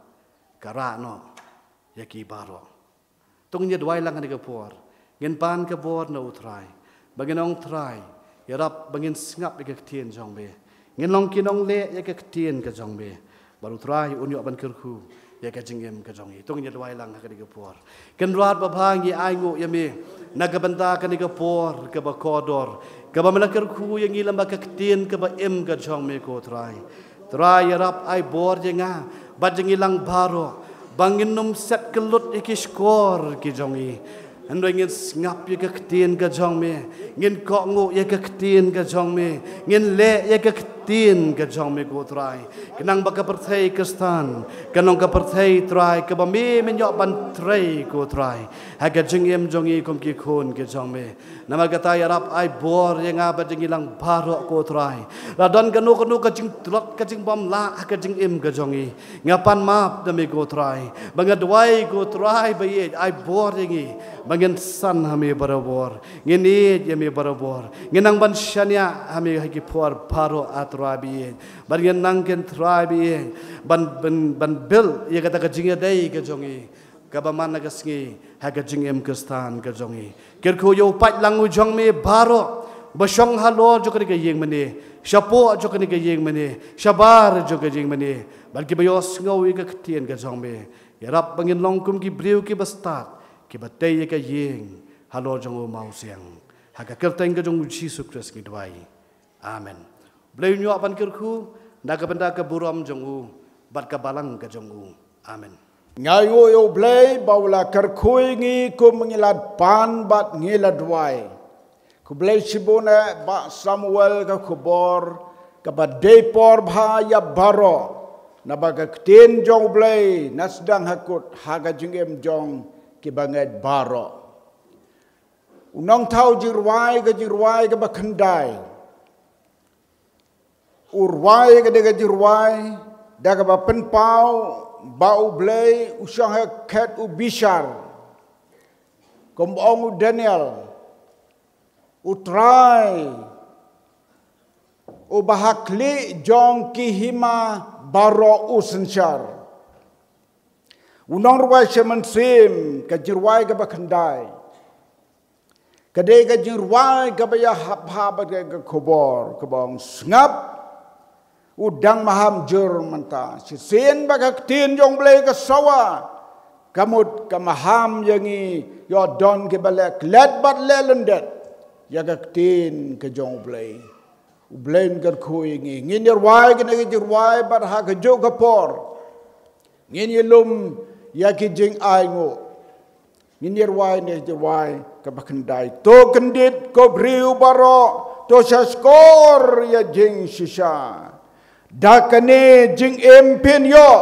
ka rah noh ïa ki baroh. To ngin ïa duwai lang ha kane ka por. Ngin pan ka bor na U Trai ba ngin ong, Trai, ïarap ba ngin sngap ïa ka ktien jong me. Ngin long ki nongleh ïa ka ktien ka jong me. Bad U Trai un ïoh ban kyrkhu ïa ka jingim ka jong ngi. To ngin ïa duwai lang ha kane ka por. Kynrad babha, ngi ainguh ïa me na ka bynta kane ka por kaba kordor, kaba me la kyrkhu ïa ngi lem bad ka ktien kaba im ka jong me, ko Trai. Trai, ïarap ai bor ïa nga bad ïa ngi lang baroh ba ngin nym set kyllut ïa ki shkor ki jong ngi. Hynrei ngin sngap ïa ka ktien ka jong me, ngin kohnguh ïa ka ktien ka jong me, ngin leh ïa ka ktien ka jong me, ko Trai. Khnang ba ka pyrthei Khristan kan long ka pyrthei, Trai, kaba me men ïoh ban trei, ko Trai, ha ka jingim jong ngi kum ki khun ki jong me. Namar kata, ïarap ai bor ïa nga bad ïa ngi lang baroh, ko Trai. La don kano kano ka jingtlot, ka jingbymlah ha ka jingim ka jong ngi, nga pan map da me, ko Trai. Ba nga duwai, ko Trai ba ïeit, ai bor ïa ngi ba ngin san ha me barabor, ngin ïeit ïa me barabor, ngin nang ban shaniah ha me ha ki por baroh, ah Trai ba ïeit. Bad ngin nang kin, Trai ba ïeit, ban, ban, ban build ïa kata ka jingïadei ka jong ngi kaba man la ka sngi ha ka jingim Khristan ka jong ngi. Kyrkhu ïa u paidlang u jong me baroh ba shong halor jong kane ka ïing mane, shapoh jong kane ka ïing mane, shabar jong ka ïing mane, bad kiba ïohsngew ïa ka ktien ka jong me. Ïarap ba ngin long kum ki briew kiba stad, kiba tei ïa ka ïing halor jong u mawsiang. Ha ka kyrteng ka jong u Jisu Khrist ngi duwai. Amen. Blei un ïoh ban kyrkhu na ka bynta ka burom jong u bad ka balang ka jong u. Amen. Nga ïoh ïa U Blei ba u la kyrkhu ïa ngi kum ngi la pan bad ngi la duwai. Khublei shibun eh Bah Samuel, ka khubor kaba dei por bha ïa baroh, naba ka ktien jong U Blei na sdang ha kut ha ka jingim jong kiba ngeit baroh. U Nongthaw Jingrwai, ka jingrwai kaba khyndai. U rwai ka dei ka jingrwai da kaba pynpaw ba U Blei u shong ha khet u bishar. Kum ong u Daniel, U Trai uba ha khlieh jong ki hima baroh u synshar. U Nongrwai Sha Mynsiem, ka jingrwai kaba khyndai. Ka dei ka jingrwai kaba ïahap ha bad ka khubor kaba ong sngap, u dang maham jur mynta. Shisien ba ka ktien jong U Blei ka sawa, ka mut ka maham ïa ngi ïoh don kiba leh klet bad leh lyndet ïa ka ktien ka jong U Blei. U Blei un kyrkhu ïa ngi. Ngin ïa rwai kane ka jingrwai bad ha kajuh ka por ngin ïa lum ïa ki jingainguh. Ngin ïa rwai ne jingrwai kaba khyndai. To kyndit ko briew baroh, to sha skor ïa jingshisha. Da kane jingim phin ïoh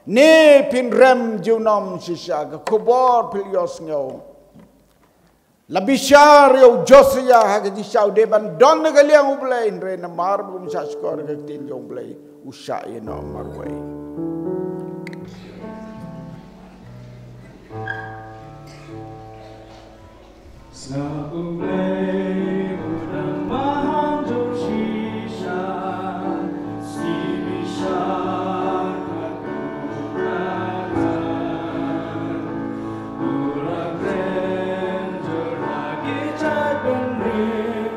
ne phin rem junom shisha. Ka khubor phi la ïohsngew. La bishar ïa u Josia ha ka jingshisha u dei ban don na ka liang U Blei, hynrei namar ba um shah shkor ka ktien jong U Blei, u shah ïeh noh marwei. Sngap, U Blei u dang maham jur shisha, sngewbha shisha ka kyrdan. U la kren jur ha ki jait bynriew,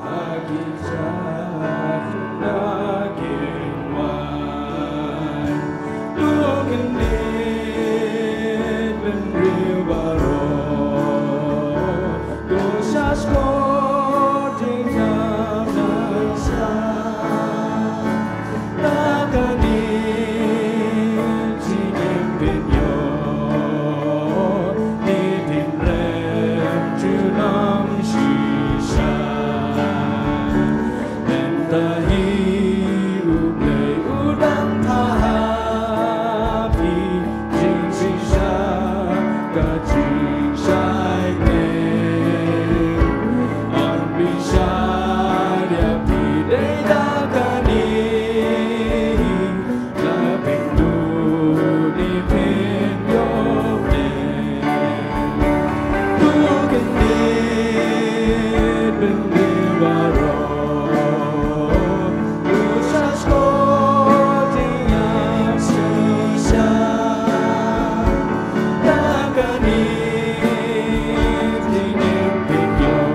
ha ki jait na ki wan. To kyndit bynriew baroh, to sha skor jingïap na sha. Da kane jingim phin ïoh, ne phin rem junom shisha. Mynta hi U Blei u dang phah ha phi jingshisha, ka jingshai ne. Yn bishar ïa phi dei da kane hi, la phin duh ne phin ïoh ne. To kyndit bynriew baroh, to sha skor jingïap shisha. Da kane jingim phin ïoh,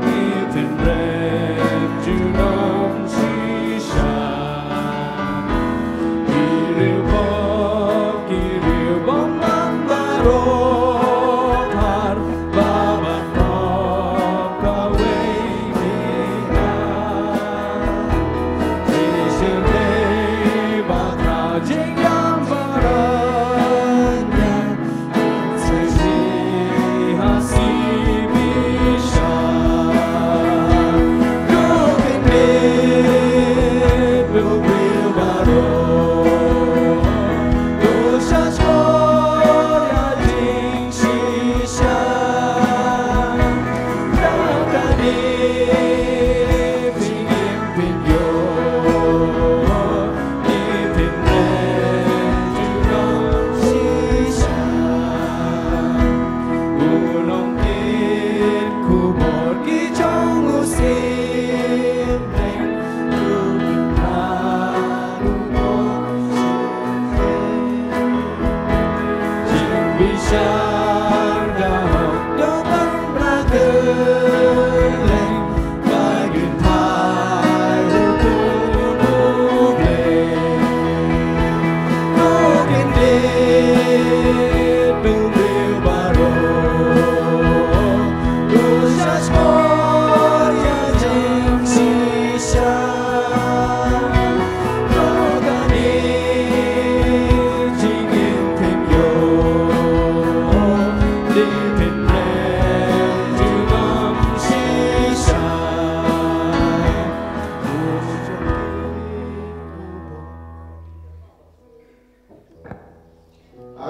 ne phin rem junom shisha. Ki riewbok, ki riewbok man baroh, phar ba ban pop kawei bynta. Ki syrkei ba khraw jingïap baroh,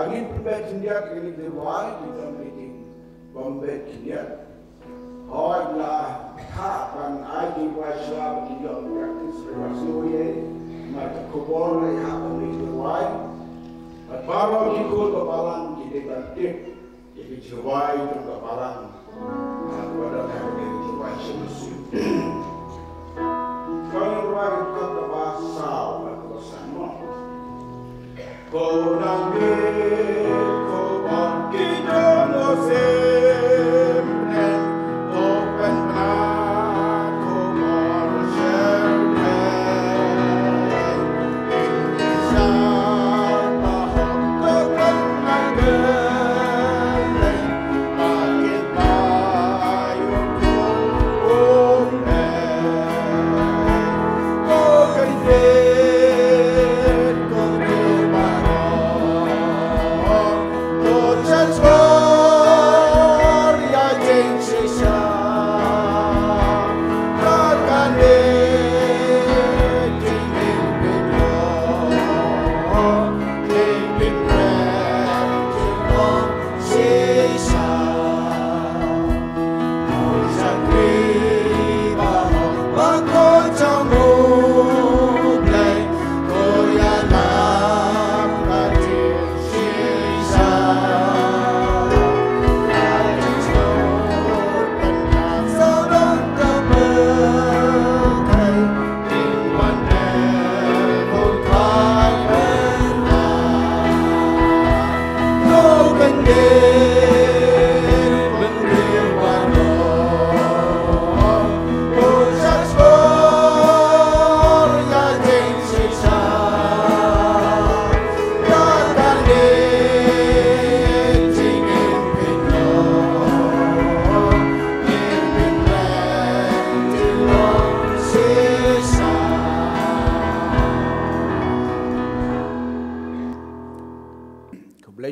Ngin pynbeit khyndiat ïa kane ka jingrwai, ngi don meeting pynbeit khyndiat. Hooid, la thah ban ai jingrwai shuwa ba kin ïoh practice, ba kin sngewthuh ïa ka khubor, la ïa ban jingrwai. Bad baroh ki khun ba balang ki dei ban tip ïa ka jingrwai jong ka balang. Ka ba don ha ka jingrwai shisha. Ka jingrwai ka ba saw, ka ba saw mo. Ko nang bit, ko ba ki jong o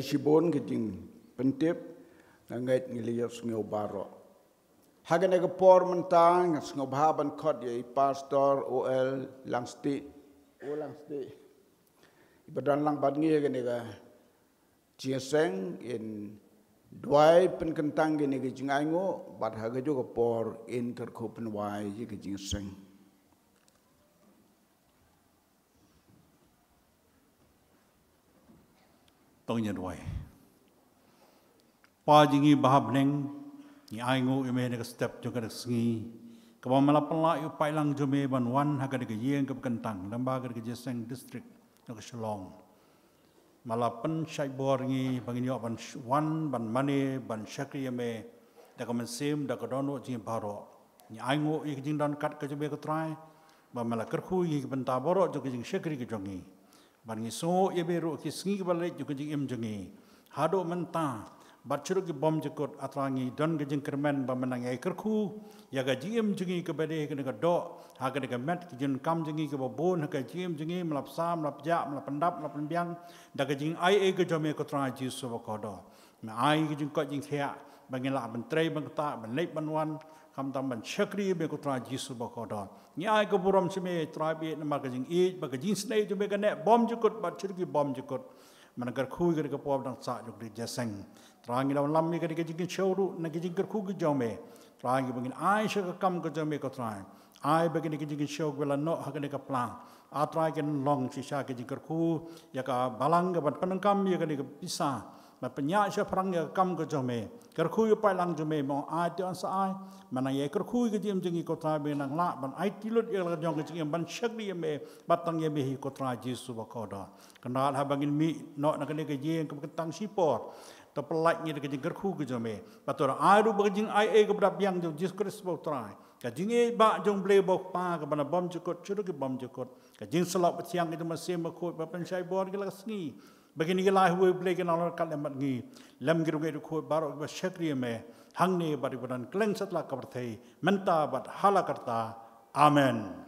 Shibun ka jingpyntip, nga ngeit ngi la ïohsngew baroh. Ha kane ka por mynta nga sngewbha ban khot ïa i Pastor O L Langstieh. O Langstieh. Iba don lang bad ngi ha kane ka jingïaseng, in duwai pynkyntang kane ka jingainguh, bad ha kajuh ka por in kyrkhu pynwai ïa ka jingïaseng. To ngin ïa duwai. Pa jong ngi ba ha bneng, ngi ainguh ïa me ha kane ka step jong kane ka sngi, kaba me la pynlah ïa u paidlang jong me ban wan ha kane ka ïing kaba kyntang, lyngba kane ka Jingïaseng District na ka Shillong. Me la pynshait bor ïa ngi ba ngin ïoh ban sh-, wan ban mane ban shakri ïa me da ka mynsiem, da ka dohnud jong ngi baroh. Ngi ainguh ïa ka jingdon kat ka jong me ko Trai, ba me la kyrkhu ïa ngi ki bynta baroh jong ka jingshakri ka jong ngi. Bad ngi sngew ïa me ruh ki sngi kiba leit jong ka jingim jong ngi. Haduh mynta, bad shuh ruh ki bymjukut, A Trai, ngi don ka jingkyrmen ba me nang ïai kyrkhu ïa ka jingim jong ngi kaba dei ha kane ka doh, ha kane ka met, ki jingdonkam jong ngi kiba bun ha ka jingim jong ngi, me la bsa, me la pjah, me la pyndap, me la pynbiang da ka jingai ei ka jong me ko Trai Jisu bakordor. Me ai ka jingkoit jingkhiah ba ngin lah ban trei ban ktah, ban leit ban wan, khamtam ban shakri ïa me ko Trai Jisu bakordor. Ngi ai ka burom sha me Trai, bad namar ka jingïeit bad ka jingisynei jong me ka neh bymjukut bad shuh ruh ki bymjukut. Me nang kyrkhu ïa kane ka por ba dang sah jong ka jingïaseng. Trai, ngi la wan lam ïa kane ka jingkynshew ruh na ka jingkyrkhu ka jong me. Trai, ngi ba ngin ai sha ka kam ka jong me ko Trai. Ai ba kane ka jingkynshew kaba la noh ha kane ka pla, A Trai, kan long shisha ka jingkyrkhu ïa ka balang kaban pyndonkam ïa kane ka pisa, ban pynïaid shaphrang ïa ka kam ka jong me. Kyrkhu ïa u paidlang jong me, mo ai te yn sa ai. Me nang ïai kyrkhu ïa ka jingim jong ngi ko Trai, ba ngin nang lah ban aiti lut ïa la ka jong ka jingim ban shakri ïa me, bad tang ïa me hi ko Trai Jisu bakordor. Kynrad haba ngin mih noh na kane ka ïing kaba kyntang shipor, to pyllait ngi da ka jingkyrkhu ka jong me. Bad to ai ruh ba ka jingai ei kaba dap biang jong Jisu Khrist ba u Trai, ka jingïeit ba jong u Blei ba u Kpa kaba na bymjukut shuh ruh ki bymjukut, ka jingsyllok bathiang ka jong u Mynsiem Bakhuid ba pynshai bor ïa ngi la ka sngi, ba kine ki lai huai Blei kin nang long ryngkat lem bad ngi, lem ki riewngeit riewkhuid baroh kiba shakri ïa me hangne bad kiba don kylleng satlak ka pyrthei, mynta bad hala karta. Amen.